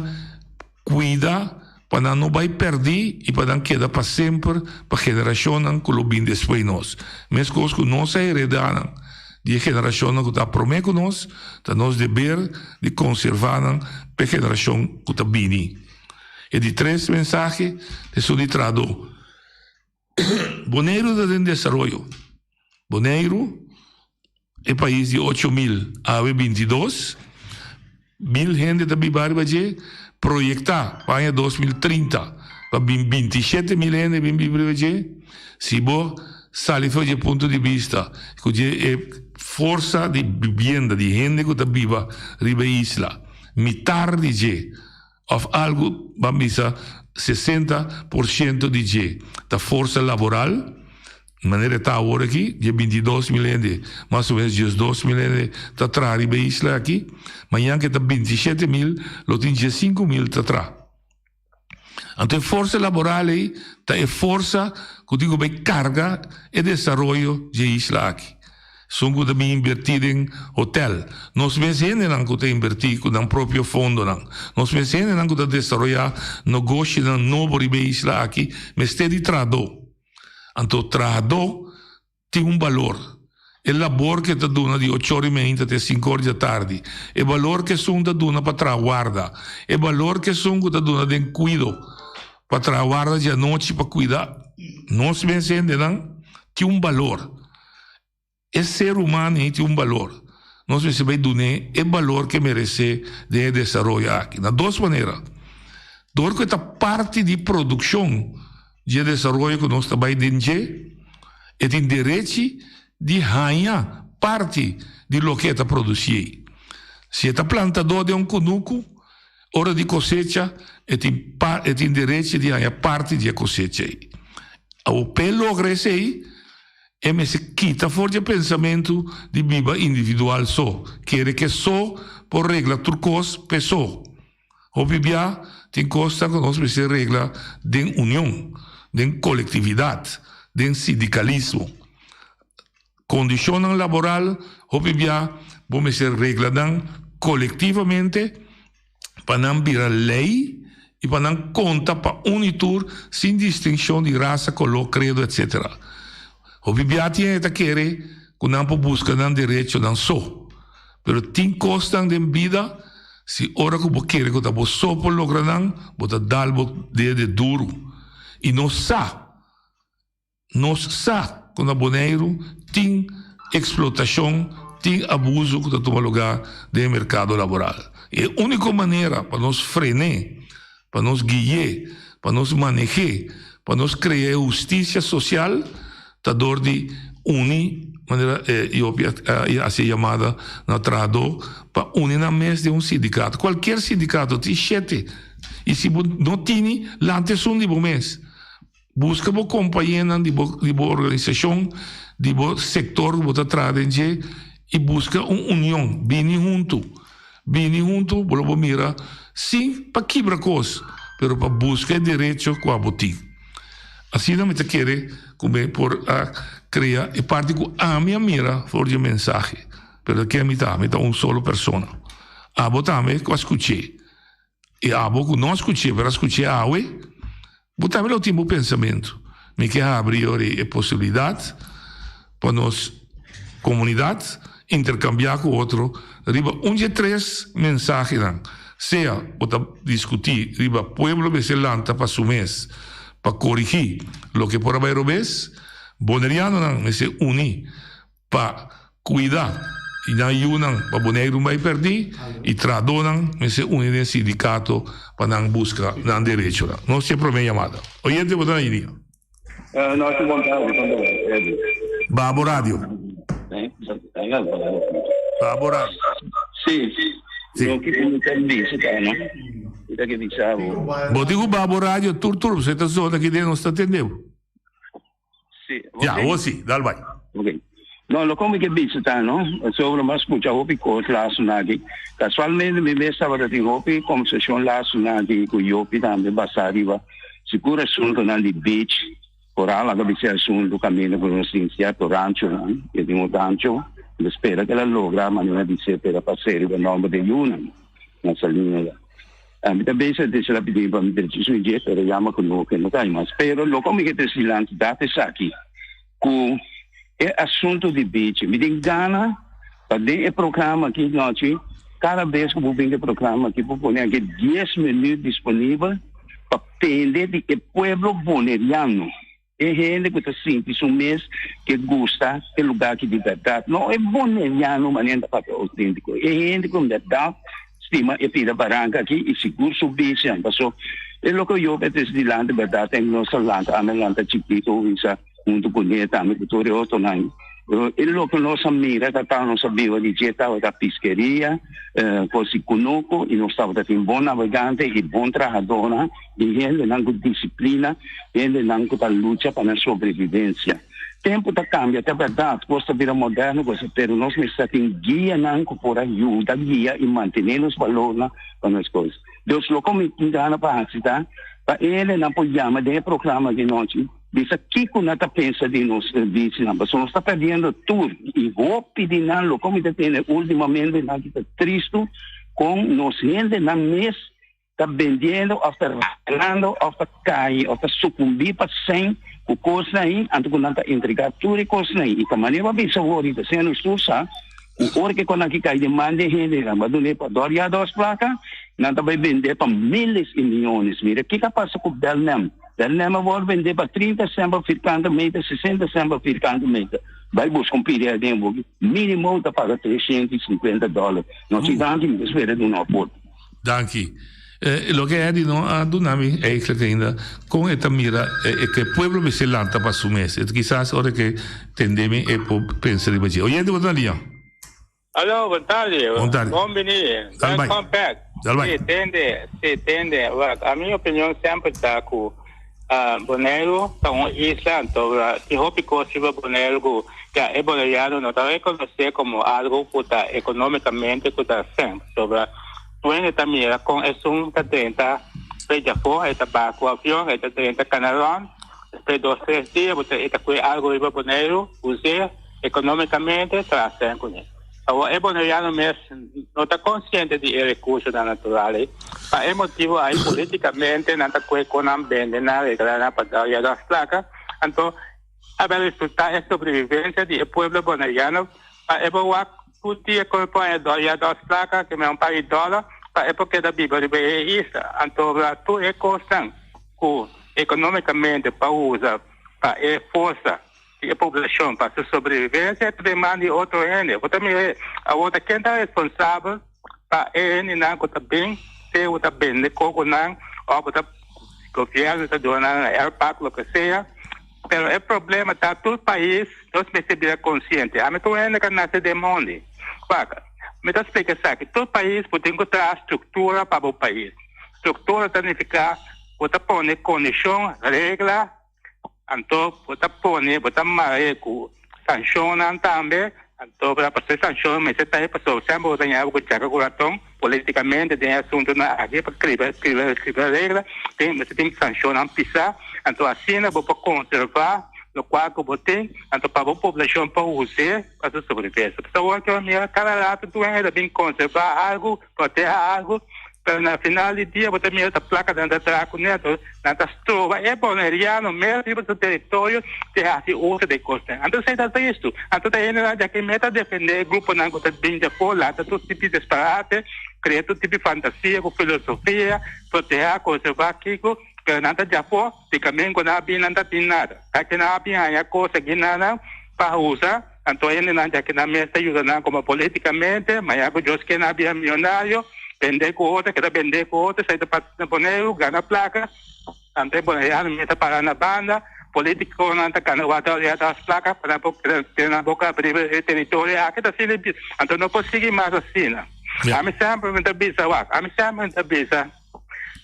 kuida pa nan no bai pèrdí i pa nan keda pa semper pa generashonnan ku lo bin despues nos. Meskos ku nos a heredá nan di e generashonnan ku ta promé ku nos, ta nos deber di konservá nan pa e generashon ku ta bini. E di tres mensahe ta esun di trahadó. Boneiru ta den desaroyo. Boneiru, e pais di 8000 awe 22 mil hende ta biba riba dje, proyektá pa aña 2030 pa bin 27 mil hende bin biba riba dje. Si bo sali for dje punto di bista ku dje e forsa di bibienda di hende ku ta biba riba e isla, mitar di dje Of algu, ban bisa 60% di dje ta forsa laboral, manera e ta awor aki, dje 22 mil hende, mas o menos 12 mil hende ta traha riba e isla aki, mañan ke ta 27 mil, lo tin 15 mil ta traha. Anto e forsa laboral ei ta e forsa ku tin ku bai karga e desaroyo dje isla aki. Esun ku ta bin inbertí den hotel. Nos mes hendenan ku ta inbertí ku nan propio fondonan. Nos mes hendenan ku ta desaroyá nogoshinan nobo riba e isla aki mester di trahadó. Anto trahadó tin un balor. E labor ku e ta duna di ocho ora i meinta te sinku ora di atardi. E balor ku esun ta duna pa traha warda. E balor ku esun ku ta duna den kuido pa traha warda di anochi pa kuida nos mes hendenan tin un balor. E ser humano ei tin un balor. Nos mester bai dun'é e balor ku e meresé den e desaroyo aki. Na dos manera. Dor ku e ta parti di produkshon di e desaroyo ku nos ta bai den dje, e tin derechi di haña parti di loke e ta produsí ei. Si e ta plantadó den un kunuku, ora di kosecha e tin e tin derechi di haña parti di e kosecha ei. Awor p'e logra esei, E mester kita for di e pensamentu di biba individual so, kere ke so por regla tur kos p'e so. Hopi bia tin kosnan ku nos mester regla den union, den kolektividat, den sindikalismo. Kondishonnan laboral hopi bia bo mester regla nan kolektivamente pa nan bira lei i pa nan konta pa un i tur sin distinshon di rasa, koló, kredo etc. Hopi bia tin hende ta kere ku nan por buska nan derechonan so. Pero tin kosnan den bida si ora ku bo kere ku ta bo so por logra nan, bo ta dal bo dede duru. I nos sa. Nos sa ku na Boneiru tin eksplotashon, tin abuso ku ta tuma lugá den e merkado laboral. E úniko manera pa nos fren'é, pa nos gui'é, pa nos maneh'é, pa nos krea e hustisia sosial ta dor di uni, manera Jopi a hasi e yamada na trahadó, pa uni nan mes den un sindikato. Kualkier sindikato, tin shete, i si bo no tini, lanta esun di bo mes. Buska bo kompañenan di bo di bo organisashon, di bo sektor ku bo ta traha den dje i buska un union. Bini huntu. Bini huntu bo lo por mira sin pa kibra kos, pero pa buska e derecho ku abo tin. Asina mi ta kere ku mi por a krea e parti ku ami a mira for di e mensahe. Pero ta ken mi ta? Mi ta un solo persona. Abo tambe ku a skuch'é. I abo ku no a skuch'é pero a skuch'é awe, bo tambe lo tin bo pensamentu. Mi ke habri yori e posibilidat pa nos komunidat interkambiá ku otro riba un dje tres mensahenan. Sea bo ta diskutí riba pueblo mester lanta pa su mes pa korigí loke por a bai robes, bonerianonan mester uní pa kuida i nan yunan pa Boneiru bai pèrdí i trahadónan mester uni den sindikato pa nan buska nan derechonan. Nos tin e promé yamada. Oyente bo ta na linia. Nochi bon tardi kon ta bai Eddy. Babo radio. Babo radio. Si. Loke ku mi ta bisa ta no. Mi ta ke bisa bo. Bo tin ku babo radio tur tur pasobra ta zona aki den nos ta tende bo. Si. Ya, awor si. Dal bai. Ok. No, loke mi ke bisa ta no, pasobra mi a skucha hopi kos lasonan aki. Kasualmente mi mes tabata tin hopi kombersashon lasonan aki ku Jopi tambe basá riba sigur asuntunan di beach, koral a bisa e asuntu kaminda ku nos tin sierto ranchonan, e tin un rancho, mi ta spera ku el a logra manera di ser pero a pas'é riba nòmber di e yunan na Saliña ya. Mi ta bisa disi la pidi pa mi drechi su dje pero yama ku no ke no ta hay mas. Pero loke mi ke trese dilanti ta esaki. Ku e asuntu di bichi. Mi tin gana pa den e programa aki nochi, kada bes ku bo bin ku e programa aki bo pone aki dies minüt disponibel pa tende di e pueblo boneriano, e hende ku ta sinti su mes ke gusta e lugá aki di bèrdat. No e boneriano manera ta papia outéntiko, e hende ku en bèrdat stima e pida baranka aki i sigur su bisinan. Paso e loke yo a trese dilanti bèrdat en nos a lanta, ami a lanta chikito bisa. Huntu ku ne tambe ku tur e otronan. E loke nos a mira ta ta nos a biba di dje tabata piskeria, kos di kunuku i nos tabata tin bon nabegante i bon trahadónan i hendenan ku disiplina, hendenan ku ta lucha pa nan sobrevivensia. Tempu ta kambia, ta bèrdat, kos ta bira moderno kos, pero nos mester tin guianan ku por a yuda guia i mantené nos balornan pa nos kos. Dus loke mi tin gana pa hasi ta pa e hendenan por yama den e programa di nochi. Bisa kiko nan ta pensa di nos servisionan, pasobra nos ta perdiendo tur i hopi di nan loke mi ta tende ultimamente nan ki ta tristu kon nos hendenan mes ta bendiendo of ta regalando of ta kai of ta sukumbí pa sèn ku kosnan ei anto ku nan ta entrega tur e kosnan ei i ta manera bo a bisa awor i ta siña nos tur sa ku ora ke kon aki kai den man di e hendenan bo a dun'é pa dòr ya dòs plaka nan ta bai bendé pa miles i miyones mira kiko a pasa ku Belnem. Belnem a wòrdu bendé pa 30 sèn pa firkante meter, 60 sèn pa firkante meter. Bai buska un pidi aden bo mínimo ta paga 350 dòler. No si danki, mi ta spera duna aporte. Danki. Loke Eddy no a duna mi eigenlijk ainda kon e ta mira e ke pueblo mester lanta pa su mes. Kisas ora ke tende mi e por pensa riba dje. Oyente bo ta na liña? Alo, bon tardi. Bon tardi. Bon bini. Dal bai. Welcome back. Dal bai. Si, tende, si, tende. Wak, a mi opinion semper ta ku ah, Boneiru ta un isla, anto tin hopi kos riba Boneiru ku ya e boneriano no ta rekonosé komo algu ku ta ekonomikamente ku ta sen. Pasobra tur hende ta mira kon esun ta drenta pe djafó, e ta baha ku avion, e ta drenta Kanaron, despues dos tres dia bo ta e ta kue algu riba Boneiru, us'é. Economicamente ta haciendo cu ne. Awor e Boneriano mes no ta consciente di e recursonan natural ey. Pa e motibo ay politicamente nan ta coge con nan bende nan regla nan pa dal ya das placa. Anto a bay resulta e sobrevivencia di e pueblo Boneriano pa e por wak tur dia con e por haña dal ya das placa que me un par di dollar pa e por keda biba riba e isla. Anto tur e cosnan cu economicamente pa usa pa e forsa di e poblashon pa su sobrevivensia ta den man di otro hende. Bo ta mira awor ta ken ta responsabel pa e hendenan ku ta bin te ku ta bende kokonan òf ku ta gobièrnu ta duna nan airpack loke sea. Pero e problema ta tur pais nos mester bira konsiente. Ami ta un hende ku a nase den mondi. Wak, mi ta splika esaki, tur pais bo tin ku traha struktura pa bo pais. Struktura ta nifiká bo ta pone kondishon, regla. Anto bo ta pone, bo ta mara ku sanshonnan tambe, anto pa e sanshon mester ta e pasobra semper bo ta ña ku chaka ku raton politikamente den e asuntunan aki pa skriba skriba skriba regla tin mester tin sanshonnan pisa, anto asina bo por konserva lokual ku bo tin anto pa bo poblashon por us'é pa su sobrevivensia. Pasobra awor ke bo mira kada rato tur hende ta bin konserva algu, proteha algu. Pero na final di dia bo ta mira ta plaka nan ta traha ku neto, nan ta stroba e boneriano mes riba su teritorio di hasi uso di kosnan. Anto esei ta tristu. Anto ta hendenan di aki mes ta defende e gruponan ku ta bin di afó, lanta tur tipi disparate, krea tur tipi fantasia ku filosofia, protehá, konservá kiko, pero nan ta di afó, di kamin ku nan a bin nan ta tin nada. Aki nan a bin haña kos aki nan pa usa. Anto hendenan di akinan mes ta yuda nan como politicamente, ma ya cu Dios kier nan a bira miyonario, bende cu otro, keda bende cu otro, esai ta pasa na Boneiru, gana placa, anto e boneriano mes ta para na banda, politiconan ta cana wak ta as placa pa nan por keda tene nan boca abri riba e teritorio aki ta asina anto no por sigui mas asina. Ami semper mi ta bisa wak, ami semper mi ta bisa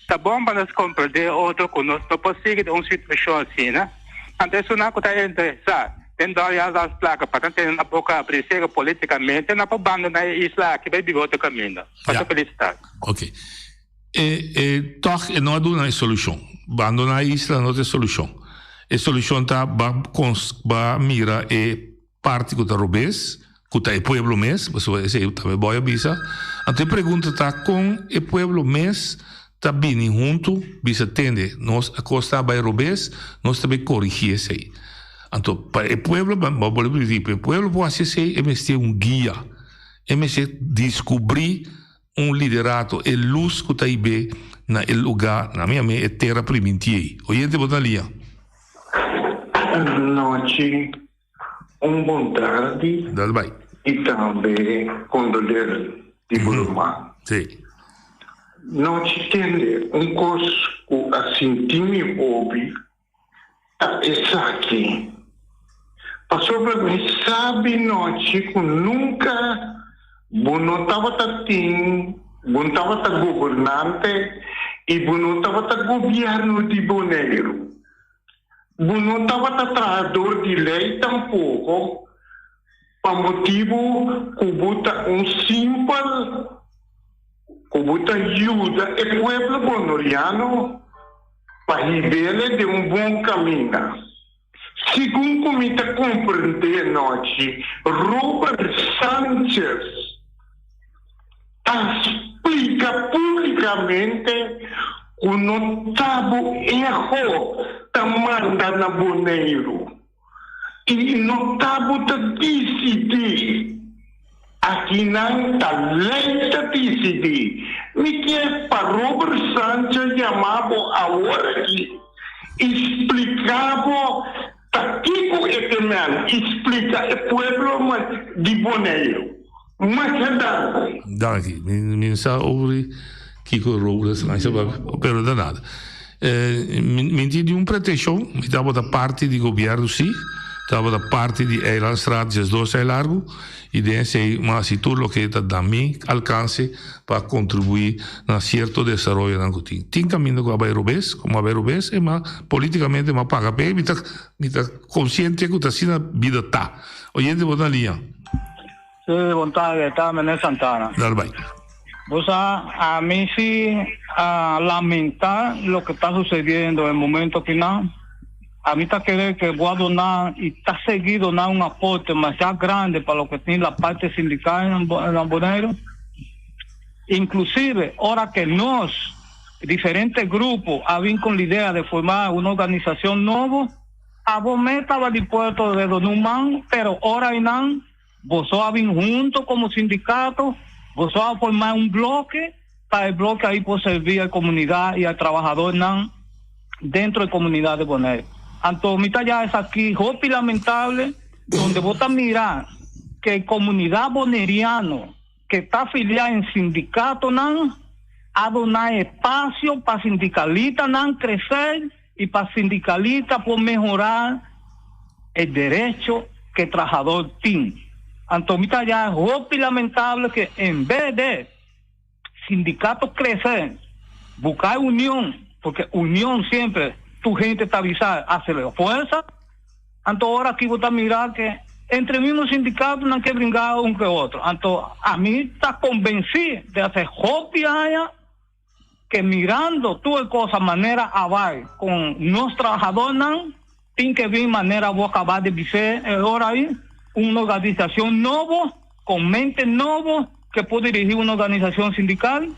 ta bon pa nos comprende otro cu nos no por sigui den un situacion asina, anto esunnan cu ta interesa. Den dòlars plaka pa nan tene na boka abri sero politikamente nan por bandona e isla aki bai biba otro kaminda. Pasa felis tardi. Ok. E e tòg e no a duna e solushon. Bandona e isla no ta e solushon. E solushon ta ba kons ba mira e parti ku ta robes, ku ta e pueblo mes, pasobra esei tambe Boy a bisa. Anto e pregunta ta kon e pueblo mes ta bini huntu bisa tende nos a kos ta bai robes, nos ta bai korigí esei. Anto pa e pueblo, bo bolbe ripití, pa e pueblo por hasi esei e mester un guia, e mester diskubrí un liderato, e lus ku ta hib'é na e lugá, na mi a mi e tera primintí ei. Oyente bo ta lia. Anochi, un bon tardi. Dal bai. I tambe kondoler di bo ruman. Sí. Nochi tende un kos ku a sinti mi hopi ta esaki, pasobra mi sabi nochi ku nunka bo no tabata tin, bo no tabata gobernante i bo no tabata gobièrnu di Boneiru. Bo no tabata trahador di lei tampoko, pa motibu ku bo ta un simpel ku bo ta yuda e pueblo bonoriano pa hib'ele den un bon kaminda. Segun ku mi ta komprendé nochi, Robert Sanchez a splika públikamente ku no ta bo ego ta manda na Boneiru i no ta bo ta disidí. Akinan ta lei ta disidí. Mi kier pa Robert Sanchez yama bo awor aki i splika bo ta kiko e te men i splika e pueblo di Boneiru. Masha danki. Danki. Mi no sa over kiko Robert Sanchez a papia, pero ta nada. Mi tin niun pretenshon, mi tabata parti di gobièrnu sí, tabata parti di Eilandstraat 12 ai largu i den esei mi a hasi tur loke ta na mi alkanse pa kontribuí na sierto desaroyonan ku tin. Tin kaminda ku a bai robes, komo a bai robes e ma politikamente mi a paga p'e, mi ta mi ta konsiente ku ta asina bida ta. Oyente bo ta na liña. Sí, bon tarde, ta Menel Santana. Dale bai. Bo sa, a mi si a lamenta loke ta sucediendo en momento akinan. A mi ta kere ke bo a dona y ta sigui dona un aporte masha grande pa loke tin la parte sindical na Boneiru. Inclusive ora ke nos, diferente grupo, a bin con la idea de forma un organisacion nobo, abo mes taba dispuesto de dona un man, pero ora einan Boso a bin hunto como sindicato, boso a forma un bloke pa e bloke ahí por servi e comunidad y e trabahadornan dentro e comunidad de Bonaire. Anto mi ta ya esaki hopi lamentable donde bo ta mira que e comunidad boneriano que ta afilia en sindicatonan a duna espacio pa sindicalitanan crecer y pa sindicalita por mehora e derecho que trahador tin. Anto mi ta haya hopi lamentable que en vez de sindicato crece, busca e union, porque union siempre tur gente ta bisa hace la fuerza, anto ora aki bo ta mira que entre mismo sindicato nan ke bringa un ke otro. Anto ami ta convenci de hace hopi aña ke mirando tur e cosa manera a bai con nos trahadornan tin ke bin manera bo caba de bis'é e ora ayi, un organisacion nobo con mente nobo ke por dirigi un organisacion sindical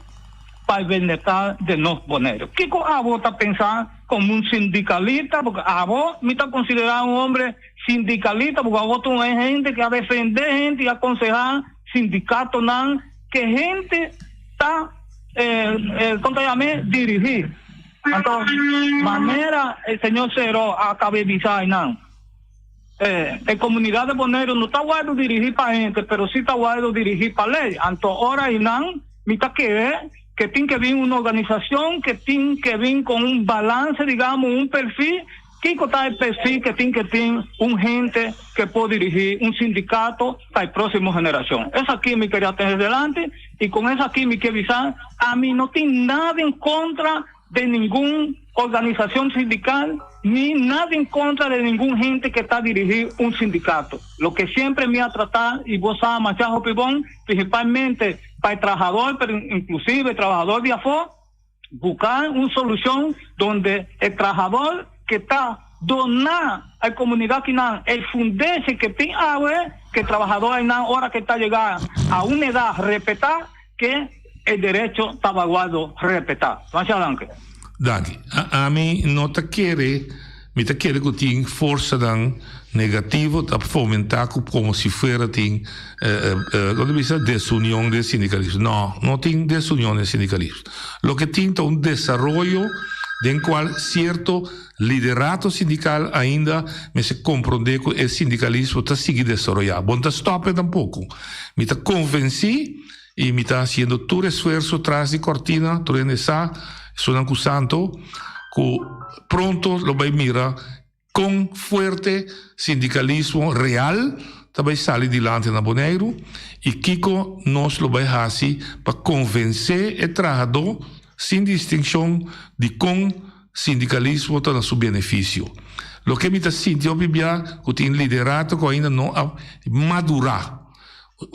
pa e bienestar de nos Boneiru. Kiko abo ta pensa como un sindicalista? Porque abo mi ta considera un hombre sindicalista porque abo ta un hende ke a defende hende y aconseha sindicatonan ke hende ta kon ta yam'é dirigí. Anto manera e señor Cero a kaba e bisa einan, e komunidat di Boneiru no ta wòrdu dirigí pa hende, pero sí ta wòrdu dirigí pa lei. Anto ora einan mi ta kere ke tin ke bin un organisashon ke tin ke bin kon un balanse, digamos, un perfil. Kiko ta e perfil ke tin ke tin un hende ke por dirigí un sindikato pa e próksimo generashon? Esaki mi keria tene delante i kon esaki mi ke bisa, ami no tin nada en kontra. de ningun organisacion sindical ni nada en contra de ningun hende que ta dirigi un sindicato. Loke siempre mi a trata y bo sa masha hopi bon, principalmente pa e trahador pero inclusive e trabahador di afo, buca un solucion donde e trahador que ta dona a e comunidad kinan e fundeshe que tin awe, que e trabahador aynan ora que ta yega a un edad repeta que e derecho ta baguardo repeta. Masha danki. Danki. Ami no ta kere, mi ta kere ku tin forsanan negativo ta fomentá ku komo si fuera tin, kon ta bisa, desunion den sindikalismo. No, no tin desunion den sindikalismo. Loke tin ta un desaroyo den kual sierto liderato sindikal ainda mester komprondé ku e sindikalismo ta sigui desaroyá. Bo no ta stòp e tampoko. Mi ta konvensí I mi ta hasiendo tur esfuerso tras di kortina, tur hende sa, esunnan ku santo, ku pronto lo bai mira kon fuerte sindikalismo real ta bai sali dilanti na Boneiru i kiko nos lo bai hasi pa konvensé e trahadó sin distinshon di kon sindikalismo ta na su benefisio. Loke mi ta sinti hopi bia ku tin liderato ku ainda no a madurá.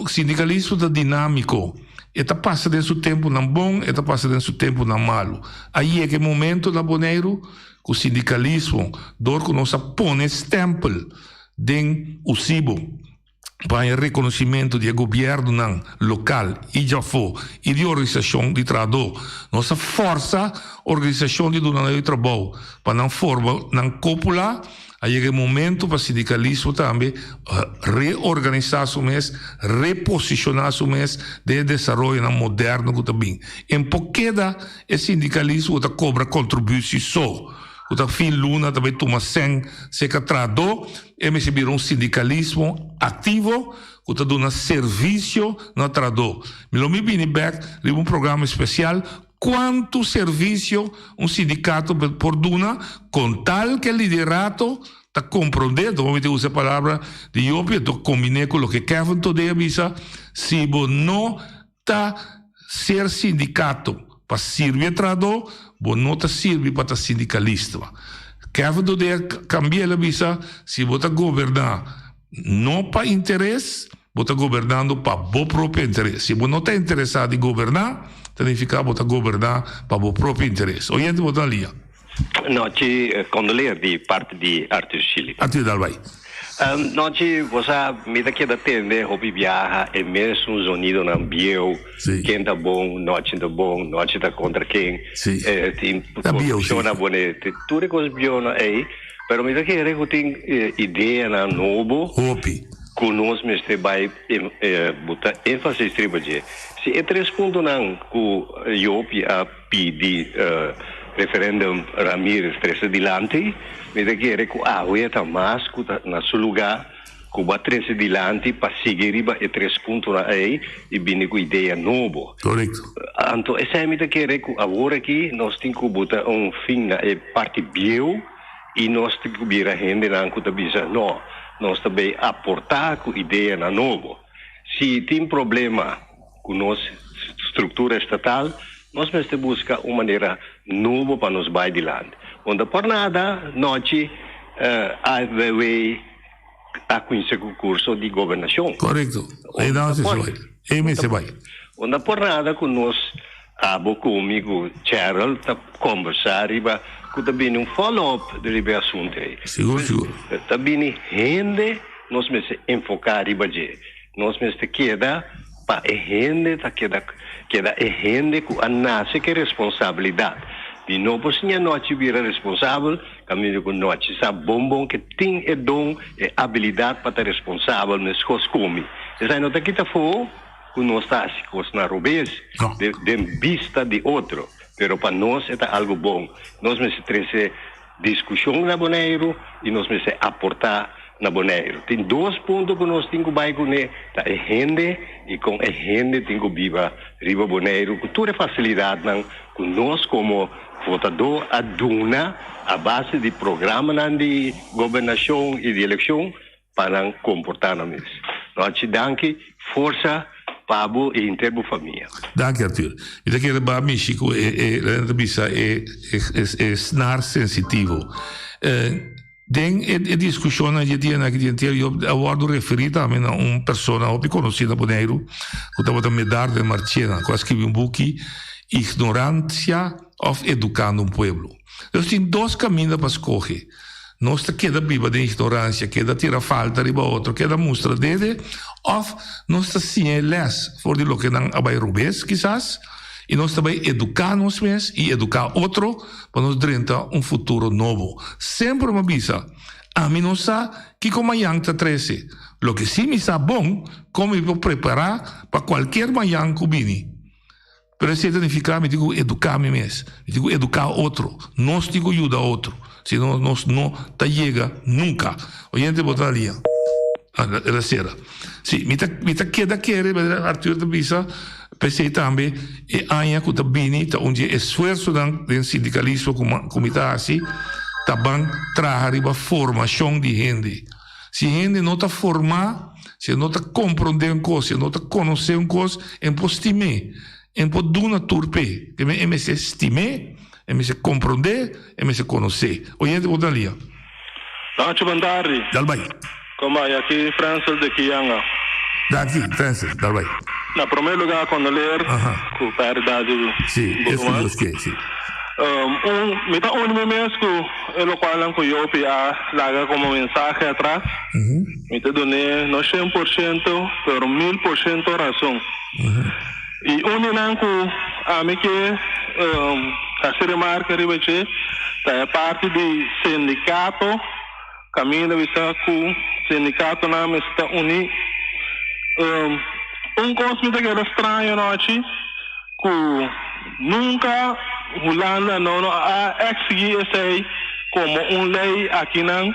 Sindikalismo ta dinámiko. E ta pasa den su tempunan bon, e ta pasa den su tempunan malu. A yega e momento na Boneiru ku sindikalismo, dor ku nos a pone stèmpel den USIBO pa haña rekonosimentu di e gobièrnunan lokal i djafó i di organisashon di trahadó. Nos a fòrsa organisashon di dunadó di trabou pa nan forma nan kópula. A yega e momento pa sindikalismo tambe reorganisá su mes, reposishoná su mes den e desaroyonan moderno ku ta bin. En por keda e sindikalismo ku ta kobra kontribusi so, ku ta fin luna ta bai tuma sèn serka trahadó, e mester bira un sindikalismo aktivo ku ta duna servisio na trahadó. Mi lo mi bini bèk riba un programa espesial Cuanto servicio un sindicato por duna con tal que liderato ta comprende, enton mi ta usa e palabra di Jopi, enton combine cu loke Kevin Todé a bisa, si bo no ta ser sindicato pa sirbi e trahador, bo no ta sirbi pa ta sindicalista. Kevin Todé a cambia, el a bisa, si bo ta goberna no pa interes, Bo ta gobernando pa bo propio interes. Si bo no ta interesá di goberná, ta nifiká bo ta goberná pa bo propio interes. Oyente bo ta na liña. Nochi kondoleer di parti di Arthur Schilly. Arthur dal bai. Nochi bo sa mi ta keda tende hopi biaha e mesun zonidonan bieu. Ken ta bon, nochi ta bon, nochi ta kontra ken. Tin korupshon na Bonaire. Tur e kos bieunan ei. Pero mi ta kere ku tin ideanan nobo. Hopi. Ku nos mester bai buta énfasis riba dje. Si e tres puntonan ku Jopi a pidi referendum Ramirez trese dilanti, mi ta kere ku awe ta mas ku ta na su lugá ku bo a trese dilanti pa sigui riba e tres puntonan ei i bini ku idea nobo. Korekto. Anto esei mi ta kere ku awor aki nos tin ku buta un fin na e parti bieu i nos tin ku bira hendenan ku ta bisa no, nos ta bay aportá ku ideanan nobo. Si tin problema ku nos struktura estatal, nos mester buska un manera nobo pa nos bay dilanti. Unda por nada nochi AFBW a kuminsá ku kurso di gobernashon. Korekto. Ei nan si bai. Ei mester bai. Unda por nada ku nos, abo ku mi ku Cheryl ta kombersá riba ku ta bini un follow up riba e asuntu ei. Sigur sigur. Ta bini hende nos mester enfoká riba dje. Nos mester keda pa e hende ta keda keda e hende ku a nase ku e responsabilidat di no por siña nochi bira responsabel kaminda ku nochi sa bon bon ke tin e don e abilidat pa ta responsabel meskos ku mi. Esei no ta kita afó ku nos ta hasi kosnan robes den bista di otro pero pa nos e ta algu bon. Nos mester trese Diskushon na Boneiru i nos mester aportá na Boneiru. Tin dos punto ku nos tin ku bai kuné, ta e hende i kon e hende tin ku biba riba Boneiru ku tur e fasilidatnan ku nos komo votadó a duna a base di programanan di gobernashon i di elekshon pa nan komportá nan mes. Nochi danki, forsa. pa bo i henter bo famia. Danki Arthur. Mi ta kere ba mishi ku e e nan ta bisa e e e snaar sensitivo. Den e e diskushonnan dje dianan aki di entiero yo a wòrdu referí tambe na un persona hopi konosí na Boneiru ku tabata Medardo Marchena ku a skribi un buki Ignoransia òf Edukando un Pueblo. Nos tin dos kaminda pa skohe. Nos ta keda biba den ignoransia, keda tira falta riba otro, keda mustra dede, òf nos ta siña e lès for di loke nan a bai robes kisas, i nos ta bai eduká nos mes i eduká otro pa nos drenta un futuro nobo. Semper mi a bisa, ami no sa kiko mañan ta trese. Loke sí mi sa bon, kon mi por prepará pa kualkier mañan ku bini. Pero esei ta nifiká mi tin ku eduká mi mes, mi tin ku eduká otro, nos tin ku yuda otro, si no nos no ta yega nunka. Oyente bo ta na liña? Ah, el a sera. Si, mi ta mi ta keda kere, manera Arthur ta bisa, p'esei tambe e aña ku ta bini ta un di e esfuersonan den sindikalismo ku ku mi ta hasi, ta ban traha riba formashon di hende. Si hende no ta formá, si e no ta komprondé un kos, si e no ta konosé un kos, e no por stim'é, e no por duna tur p'e. Te men e mester stim'é, e mester komprondé, e mester konosé. Oyente bo ta lia. Nacho bon tardi. Dal bai. Kon bai? Aki Frensel de Kianga. Danki Frensel, dal bai. Na prome lugar kondoleer ku pèrdida di bo ruman. Si, es ku Dios ke, si. Un, mi ta uni mi mes ku e lokualnan ku Jopi a laga komo mensahe atras. Mi ta dun'é no 100%, pero 1000% rason. I un di nan ku ami ke hasi remarke riba dje ta e parti di sindikato, kaminda bisa ku sindikatonan mester ta uní. Un kos mi ta keda straño anochi. Ku nunka Hulanda no no a eksigí esei komo un lei akinan,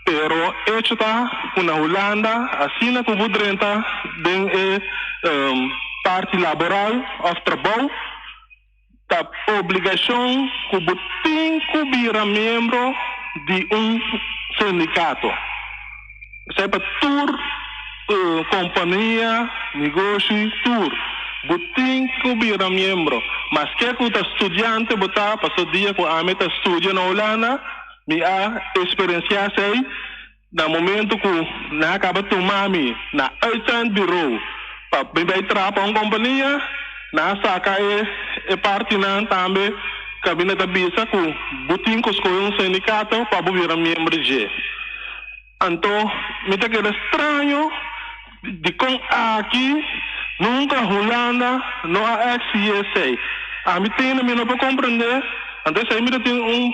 pero echo ta ku na Hulanda asina ku bo drenta den e parti laboral òf trabou ta obligashon ku bo tin ku bira miembro di un sindikato. Esei pa tur kompania, negoshi, tur. Bo tin ku bira miembro. Maske ku ta studiante bo ta, paso dia ku ami ta studia na Hulanda, mi a eksperensiá esei na momento ku nan a kaba tuma mi na uitzendbureau pa mi bai traha pa un kompania, nan a saka e partinan tambe kaminda ta bisa ku bo tin ku skohe un sindikato pa bo bira miembro dje. Anto mi ta keda straño dikon aki nunka Hulanda no a exigi esei. Ami tende mi no por komprende, anto esei mi ta tin un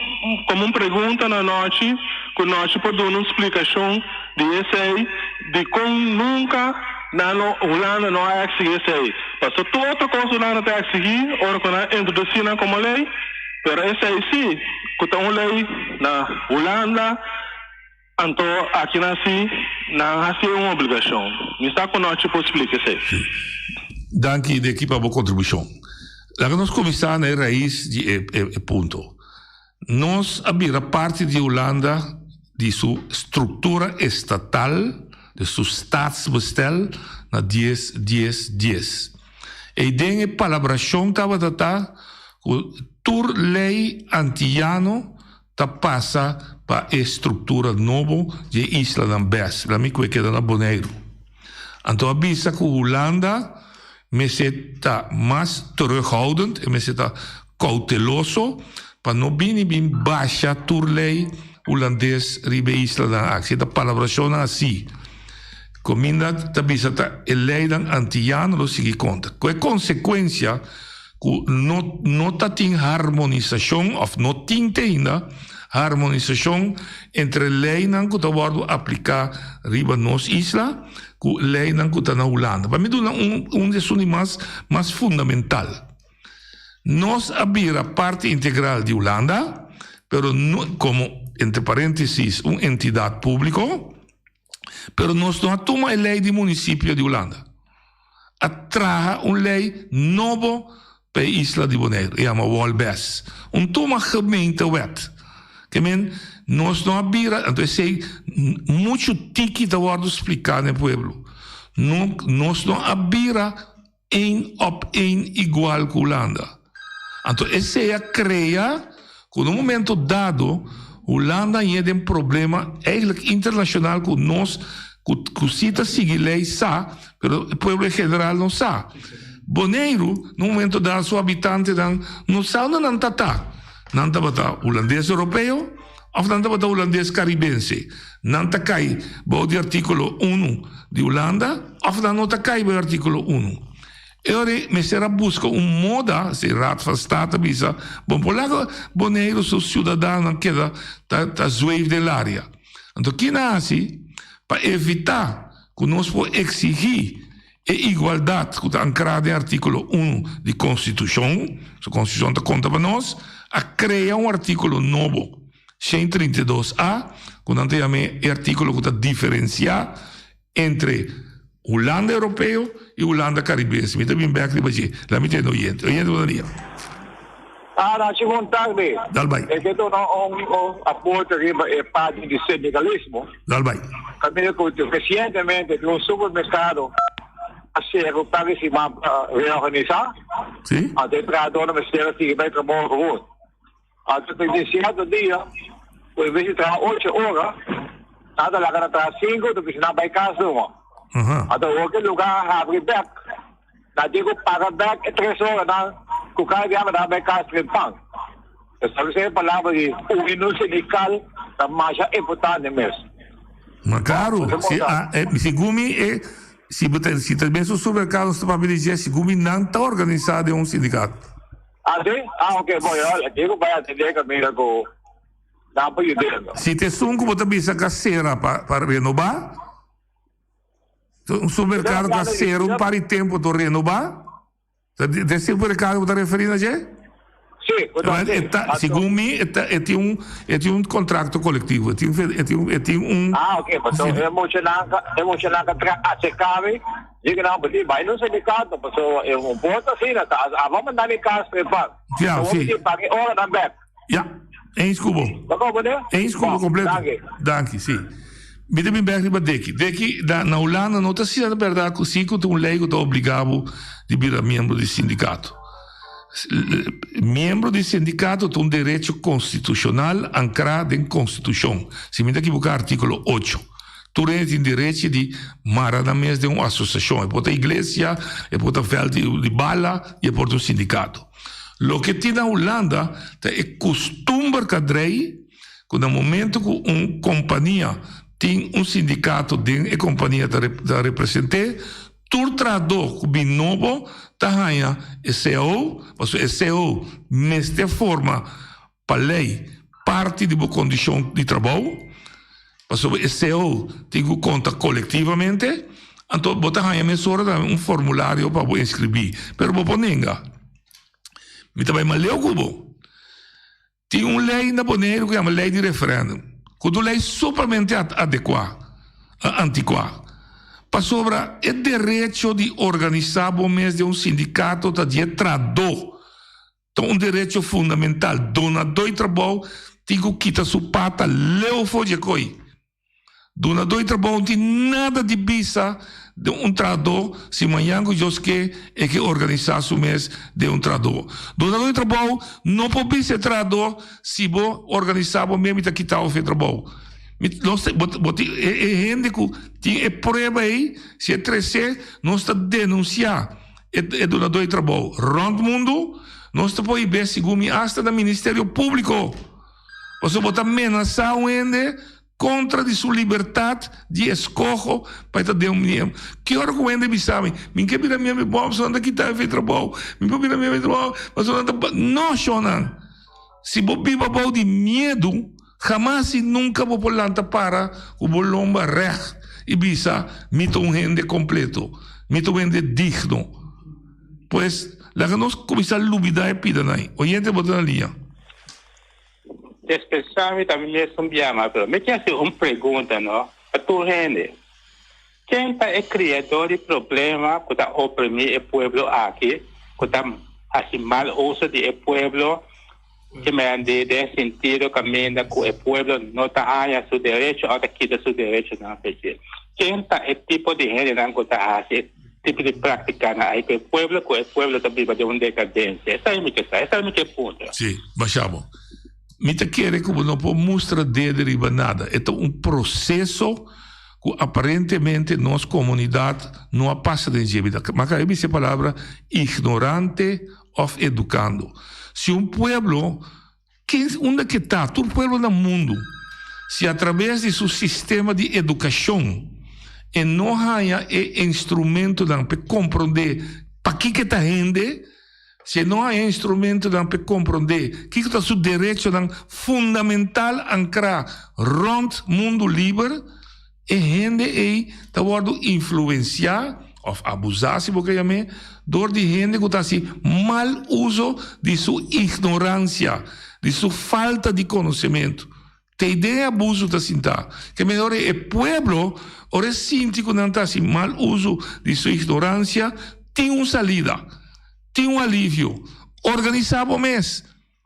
komo un pregunta na nochi ku nochi por duna un splikashon di esei dikon nunka nan no Hulanda no a exigi esei. Pasobra tur otro kos Hulanda ta exigi ora ku nan introdusi nan komo lei, pero esei si ku ta un lei na Hulanda. Anto akinan si nan hasi e un obligashon. Mi sa ku nochi por splika esei. Danki Deki pa bo kontribushon. Laga nos kuminsá na e rais di e e punto. Nos a bira parti di Hulanda di su struktura estatal, di su staatsbestel na dies dies dies. Ei den e palabrashon tabata ta ku tur lei antiyano ta pasa pa e struktura nobo di e islanan bes, la mi ku e keda na Boneiru. Anto a bisa ku Hulanda mester ta mas terughoudend, e mester ta kouteloso pa no bini bin basha tur lei hulandes riba e islanan aki. Ta palabrashonnan asi. Kominda ta bisa ta e leinan antiyano lo sigui konta. Ku e konsekuensia ku no no ta tin harmonisashon òf no tin te ainda harmonisashon entre leinan ku ta wòrdu apliká riba nos isla ku leinan ku ta na Hulanda. Pa mi duna un un di esun di mas mas fundamental. Nos a bira parti integral di Hulanda pero no komo entre paréntesis un entidat públiko pero nos no a tuma e lei di munisipio di Hulanda. A traha un lei nobo pa e isla di Boneiru, e yama Wolbes. Un tuma gemeentewet. Ke men nos no a bira, anto esei muchu tiki ta wòrdu spliká na e pueblo. No, nos no a bira één op één igual ku Hulanda. Anto esei a krea ku na un momento dado Hulanda a yega den problema eigenlijk internashonal ku nos ku ku si ta sigui lei sa, pero e pueblo en general no sa. Boneiru na un momento dado su habitantenan no sa unda nan ta ta. Nan tabata hulandes europeo òf nan tabata hulandes karibense. Nan ta kai bou di artíkulo unu di Hulanda òf nan no ta kai bou di artíkulo unu. E ora ei mester a buska un moda, si Raad van State a bisa, bon por laga Boneiru su siudadanonan keda ta ta zweef den laria. Anto kina a hasi pa evitá ku nos por eksigí E igualdat ku ta ankrá den artíkulo unu di Konstitushon, su Konstitushon ta konta pa nos, a krea un artíkulo nobo, 132 a, ku nan ta yam'é e artíkulo ku ta diferensiá entre Hulanda Europeo i Hulanda Karibense. Mi ta bin bèk riba dje. Laat mi tende oyente. Oyente, bon dia. Ah, Nachi, bon tarde. Dal bai. E ke duna un, un aporte riba e parti di sindicalismo. Dal bai. Caminda cu recientemente tin un supermercado a cera un par di siman pa reorganisa. Si. Anto e trahadornan mester a sigui bay trabou gewoon. Anto tin di cierto dia cu en bes di traha ocho ora, nan ta laga nan traha cinco, ta bisa nan bay cas numa. Anto awor cu e lugar a habri bek. Nan tin ku paga bek e tres oranan ku kada dia mi ta bai kas trae pan. Esaki ta e palabra di union sindikal ta masha importante mes. Ma klaru, si a e segun mi e si bo ta si ta mes un supermerkado nos ta papia di dje segun mi nan ta organisá den un sindikato. Ah si? Ah ok bon yo tin ku bai atendé kaminda ku nan por yud'é. Si ta esun ku bo ta bisa ka sera pa pa renobá. Un supermercado ta cera un par di tempo to renoba? Ta de supermercado bo ta referi na dje? Sí, bo ta e ta, segun mi e ta e tin un e tin un contracto colectivo, e tin e tin e tin un Ah, ok, paso e muchanan ka e muchanan ka tra acerca mi, diga nan bo tin bai na un sindicato, paso e un por ta asina, ta a bo manda mi cas prepan. Ja, So sí. bo tin paga e ora nan bek. Ja, eens ku bo. Bo komprendé? Eens ku bo Bon, kompleto. danki. Danki, sí. Mi ta bin bek riba Deki. Deki, na, na Hulanda no ta asina bèrdat ku si ku tin un lei ku ta obligá bo di bira miembro di sindikato. Miembro di sindikato ta un derecho konstitushonal ankrá den konstitushon. Si mi ta kiboká artíkulo ocho. Tur hende tin derechi di mara nan mes den un asosiashon. E por ta iglesia, e por ta vèlt di bala i e por ta un sindikato. Loke tin na Hulanda ta e kustumber ka drei ku na momento ku un kompania tin un sindikato den e kompania ta ta represent'é, tur trahadó ku bin nobo ta haña e cao, pasobra e cao mester forma pa lei parti di bo kondishon di trabou, pasobra e cao tin ku konta kolektivamente, anto bo ta haña mesora tambe un formulario pa bo inskribí, pero bo por nenga. Mi ta bai maleu ku bo. Tin un lei na Boneiru ku yama lei di referèndum, ku ta un lei sumamente adekuá, antikuá, pasobra e derecho di organisá bo mes den un sindikato ta di e trahadó. Ta un derecho fundamental. Dunadó di trabou tin ku kita su pata leu for dje koi. Dunadó di trabou no tin nada di bisa den un trahadó si mañan ku Dios ke e ke organisá su mes den un trahadó. Dunadó di trabou no por bisa e trahadó si bo organisá bo mes mi ta kita bo for e trabou. Mi nos ta bo tin e hende ku tin e prueba ei si e tres'é nos ta denunsiá. E dunadó di trabou rònt mundu, nos ta prohibé segun mi asta na Ministerio Públiko. Pasobra bo ta menasá un hende kontra di su libertat di eskoho pa e ta den un miembro. Ki ora ku un hende bisa mi, mi ke bira miembro, bo pasobra nan ta kita mi for di trabou, mi por bira miembro di trabou pasobra nan ta. No, shonnan! Si bo biba bou di miedu, hamas i nunka bo por lanta para ku bo lomba règt i bisa, Mi ta un hende kompleto. Mi ta un hende digno. Pues, laga nos kuminsá lubidá e pidanan ei. Oyente, bo ta na liña. Despensá mi ta mi mes un biaha, pero mi ke hasi un pregunta, no, pa tur hende. Ken ta e kriador di problema ku ta oprimí e pueblo aki, ku ta hasi mal uso di e pueblo, ke mende den sentido kaminda ku e pueblo no ta haña su derecho òf ta kita su derechonan fe dje? Ken ta e tipo di hendenan ku ta hasi e tipo di práktikanan ai ku e pueblo ku e pueblo ta biba den un dekadensia? Esei mi ke sa, esei mi ke puntra. Sí, basha bo. Mi ta kere ku bo no por mustra dede riba nada. E ta un proseso ku aparentemente nos komunidat no a pasa den dje. Mi ta maka e bisa e palabra ignorante òf edukando. Si un pueblo Ken unda ke ta tur pueblo na mundu si atrabes di su sistema di edukashon e no haña e instrumentonan p'e komprondé pakiko e ta hende, si e no haña e instrumentonan p'e komprondé kiko ta su derechonan fundamental ankrá rònt mundu liber, E hende ei ta wòrdu influensiá, òf abusá si bo ke yam'é, dor di hende ku ta hasi mal uso di su ignoransia, di su falta di konosementu. T'ei den e abusu ta sintá. Ke mester ora e pueblo, ora e sinti ku nan ta hasi mal uso di su ignoransia, tin un salida, tin un alivio. Organisá bo mes.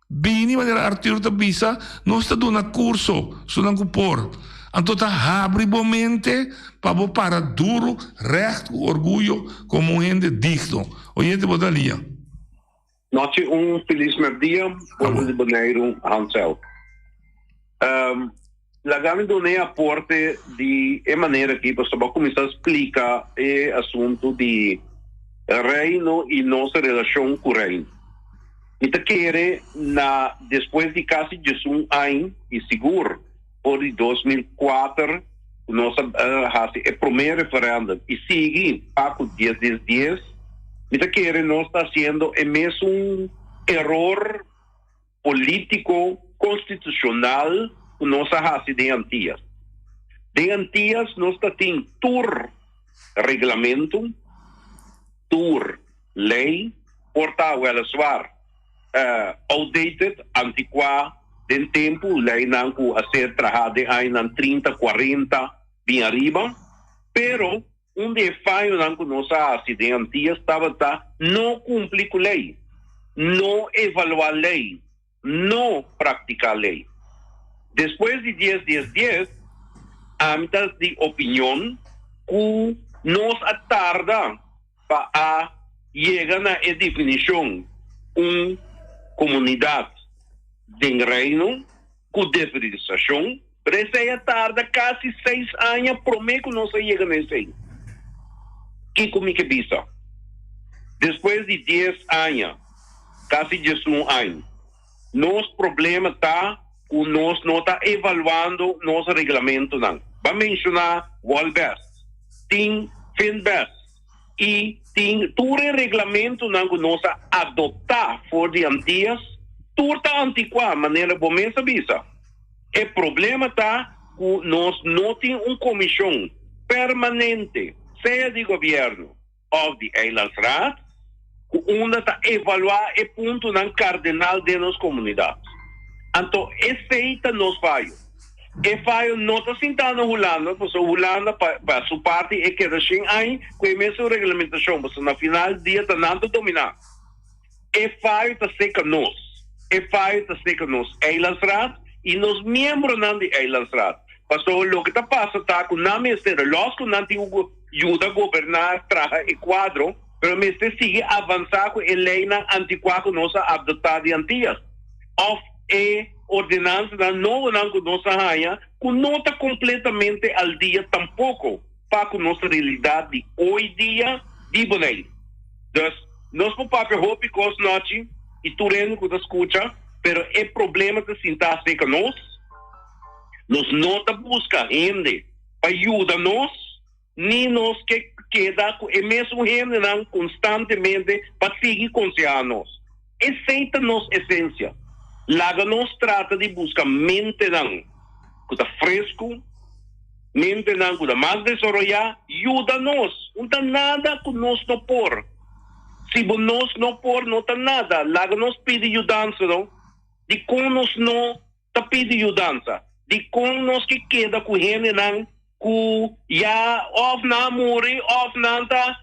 Bini, manera Arthur ta bisa, nos ta duna kurso, sunan ku por. Anto ta habri bo mente pa bo para duru, règt ku orguyo komo un hende digno. Oyente bo ta lia. Nochi un felis merdia, pueblo di Boneiru, Hansel. Laga mi duna e aporte di e manera aki pasobra bo a kuminsá splika e asuntu di Reino i nos relashon ku Reino. Mi ta kere na despues di kasi diesun añ i sigur for di 2004 ku nos a hasi e promé referèndum i sigui pa ku dies dies dies, mi ta kere nos ta hasiendo e mesun eror polítiko konstitushonal ku nos a hasi den Antias. Den Antias nos ta tin tur reglamentu, tur lei por ta wèleswar outdated, antikuá den tempu, leinan ku a ser trahá den añanan trinta, kuarenta bin ariba, pero Un di e fayonan ku nos a hasi den Antias tabata no kumpli ku lei, no evaluá lei, no praktiká lei. Despues di dies dies dies, ami ta di opinion ku nos a tarda pa a yega na e definishon un komunidat den Reino ku diferensiashon. Pero esei a tarda kasi seis aña promé ku nos a yega na esei. Kiko mi ke bisa? Despues di dies aña, kasi diesun aña, nos problema ta ku nos no ta evaluando nos reglamentonan. Bo a menshoná Wolbest, tin Finbest i tin tur e reglamentonan ku nos a adoptá for di Antias, tur ta antikuá, manera bo mes a bisa. E problema ta cu nos no tin un comision permanente, sea di gobierno of di Eilandsraad, cu unda ta evalua e puntonan cardenal den nos comunidad. Anto esey ta nos fayo. E fayo no ta sinta na Hulanda, pasobra Hulanda pa su parti e keda shen aña cu e mesun reglamentacion, pasobra na final dia ta nan ta domina. E fayo ta seca nos. E fayo ta seca nos Eilandsraad y nos miembronan di Eilandsraad. Pasobra loke ta pasa ta cu nan mester, los cu nan tin cu yuda goberna traha e cuadro, pero mester sigui avansa cu e leynan anticua cu nos a adopta di Antillas of e ordenansanan nobonan cu nos a haya cu no ta completamente al dia tampoco pa cu nos realidad di hoy dia di Boneiru. Dus, nos por papia hopi kos nochi i tur hende ku ta skucha, pero e problema ta sintá serka nos. Nos no ta buska hende pa yuda nos, ni nos ke keda ku e mesun hendenan konstantemente pa sigui konsehá nos. Esei ta nos esensia. Laga nos trata di buska mentenan ku ta fresku, mentenan ku ta mas desaroyá, yuda nos. Un ta nada ku nos no por. Si bo nos no por, no ta nada. Laga nos pidi yudansa no. Dikon nos no ta pidi yudansa? Dikon nos ke keda ku hendenan ku ya òf nan a muri òf nan ta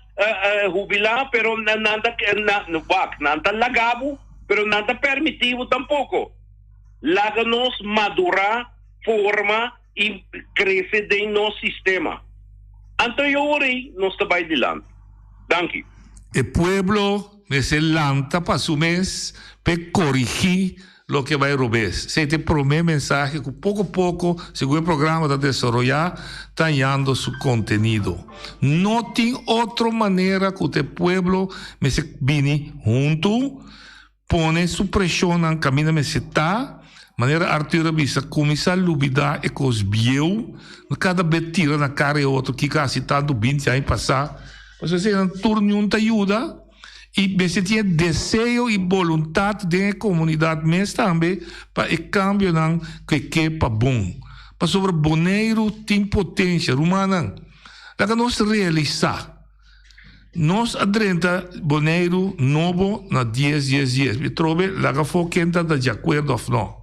hubilá, pero nan ta wak, nan ta laga bo, pero nan ta permití bo tampoko. Laga nos madurá, forma i krese den nos sistema. Anto e ora ei nos ta bai dilanti. Danki. E pueblo mester lanta pa su mes p'e korigí loke bai robes. Esei ta e promé mensahe ku poko poko, segun e programa ta desaroyá, ta hañando su kontenido. No tin otro manera ku ta e pueblo mester bini huntu, pone su preshonnan kaminda mester ta, manera Arthur a bisa, kuminsá lubidá e kos bieu, no kada be tira na kara e otro kiko a hasi tantu binti aña pasá, pasobra eseinan tur niun ta yuda i mester tin e deseo i boluntat den e komunidat mes tambe pa e kambionan ku e ke pa bon. Pasobra Boneiru tin potensia, rumannan, laga nos realisá. Nos a drenta Boneiru nobo na dies dies dies. Mi trobe laga afó ken ta di akuerdo òf no.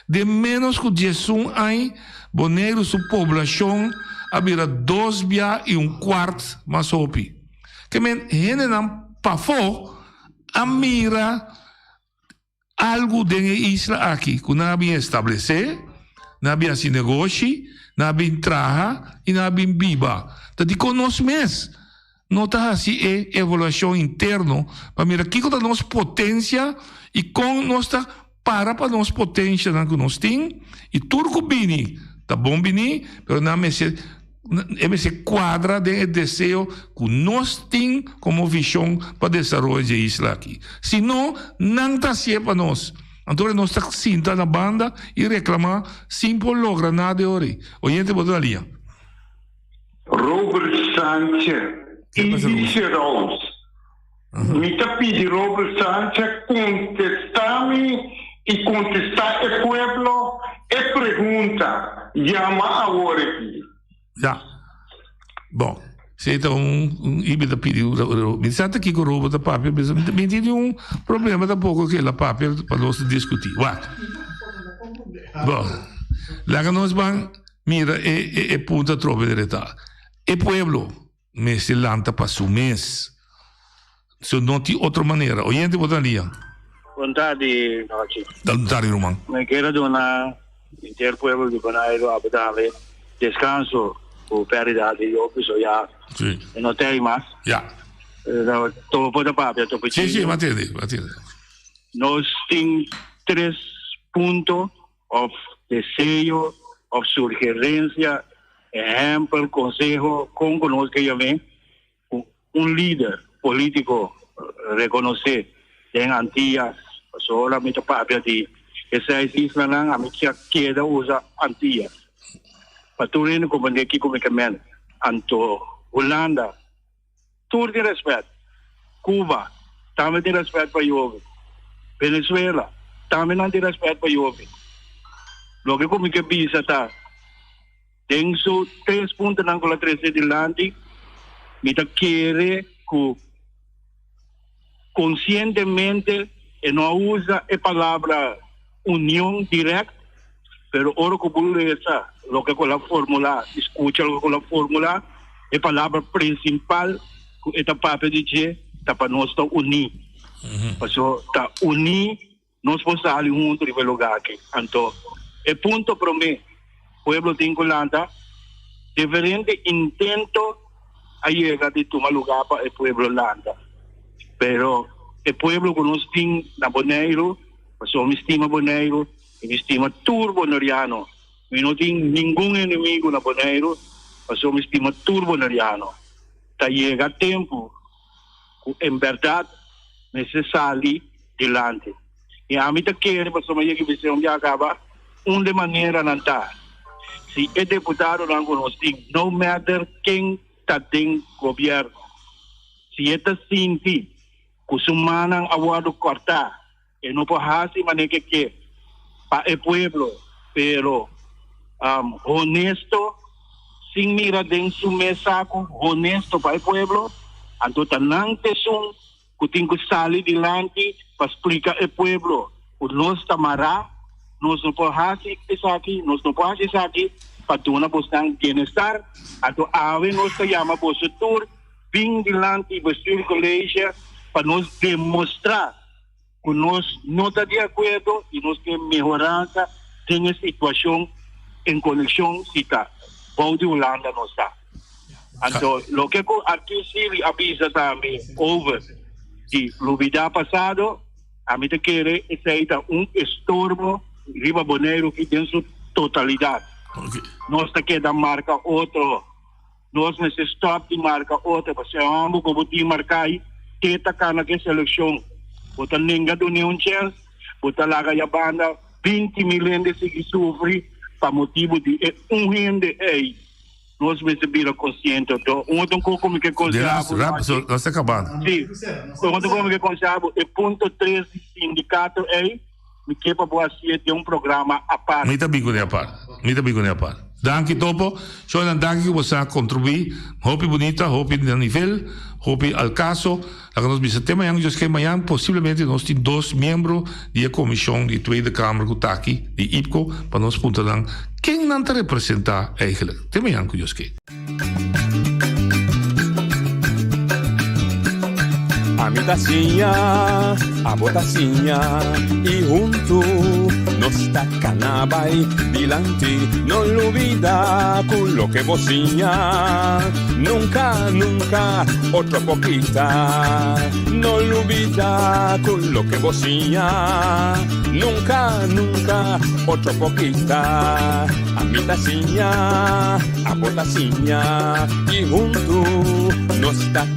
Den ménos ku diesun añ Boneiru su poblashon a bira dos bia i un kuart mas hopi. Ke men hendenan pafó a mira Algu den e isla aki ku nan a bin establesé, nan a bin hasi negoshi, nan a bin traha i nan a bin biba. Ta dikon nos mes no ta hasi e evaluashon interno pa mira kiko ta nos potensia i kon nos ta para pa nos potenshanan ku nos tin i tur ku bini ta bon bini pero nan mester E mester kuadra den e deseo ku nos tin komo vishon pa desaroyo dje isla aki. Si no, nan ta hasié pa nos. Anto nos ta sinta na banda i reklamá sin por logra nada e ora ei. Oyente bo ta na liña. Robert Sanchez i Seraus. Mi ta pidi Robert Sanchez contesta mi y contesta e pueblo e pregunta. Yama awor aki. Ya. Bon. Si ta un un y mi ta pidi mi sa ta kiko Robert ta papia mi tin un problema tampoco ke el a papia pa nos discuti. Wak. Bon. Laga nos ban mira e e e punto atrobe dereta. E pueblo. Mester lanta pa su mes. So no tin otro manera. Oyente bo ta lia. Bon tardi Nochi. Bon tardi ruman. Mi kier a duna henter pueblo di Boneiru a dale descanso ku perdida di Jopi so ya e no tei mas. Ya. Topo por ta papia topo Si si m'a tende m'a tende. Nos tin tres punto of deseo of surgerencia, ehempel, conseho, con cu nos ke yam'é, cu un lider politico reconoce den Antillas, pasobra ora mi ta papia di e seis islanan, ami kia keda usa Antillas, pa tur hende comprende kico mi ke mende. Anto Hulanda Tur tin respet. Cuba tambe tin respet pa Jovi. Venezuela tambe nan tin respet pa Jovi. Loke cu mi ke bisa ta, den su tres puntonan cu lo a trece dilanti, mi ta kere cu concientemente e no a usa e palabra union direct, pero ora cu bo lesa loke cu el a formula y scucha loke cu el a formula, e palabra principal cu e ta papia di dje ta pa nos ta uní. Pasobra ta uní nos por sali hunto riba e lugar aki. Anto e punto prome pueblo tin cu lanta, diferente intento a yega di tuma lugar pa e pueblo lanta, pero e pueblo cu nos tin na Boneiru, Pasobra mi stima Boneiru i mi stima tur boneriano. Mi no tin ningun enemigu na Boneiru, pasobra mi stima tur boneriano. Ta yega tempu ku en bèrdat mester sali dilanti. I ami ta kere, pasobra mi a yega i bisa un biaha kaba, un di e maneranan ta si e deputadonan ku nos tin, no matter ken ta den gobièrnu, si e ta sinti ku su mannan a wòrdu kòrtá, e no por hasi manera ke ke pa e pueblo, pero honesto, sin mira den su mes saku, honesto pa e pueblo, anto ta nan t'esun ku tin ku sali dilanti pa splika e pueblo ku nos ta mará, nos no por hasi esaki, nos no por hasi esaki pa duna bosnan bienestar, anto awe nos ta yama boso tur. Bin dilanti Bestuurcollege pa nos demostra cu nos no ta di acuerdo y nos ke mehoransa den e situacion en conexion si ta bou di Hulanda nos ta. Anto loke ku Arthur Sealy a bisa tambe over di lubidá pasado, ami ta kere esei ta un estorbo riba Boneiru ki den su totalidat. Nos ta keda marka otro. Nos mester stop di marka otro pasobra e homber ku bo tin marká ei te ta kana ku e selekshon. Bo ta nenga dun'é un chèns, bo ta laga ya banda 20.000 hende sigui sufri pa motibu di e un hende ei. Nos mester bira konsiente. Anto un otro kos ku mi ke konsehá bo. Rap, rap, nos ta kabando. Sí, un otro kos ku mi ke konsehá bo, e punto tres di sindikato ei, mi ke pa bo hasié den un programa apart. Mi ta bin kuné apart. Mi ta bin kuné apart. Danki Topo. Shownan danki ku bo sa kontribuí. Hopi bunita, hopi na nivel, hopi al kaso. Laga nos bisa te mañan ku Dios ke mañan posiblemente nos tin dos miembro di e komishon di Tweede Kamer ku ta aki di IPKO pa nos puntra nan ken nan ta representa eigenlijk. Te mañan ku Dios ke. Ami ta siña, abo ta siña y huntu nos ta cana bay dilanti. No lubida cu loke bo siña nunca, nunca otro por kita. No lubida cu loke bo siña nunca, nunca otro por kita. Ami ta siña, abo ta siña y huntu nos ta.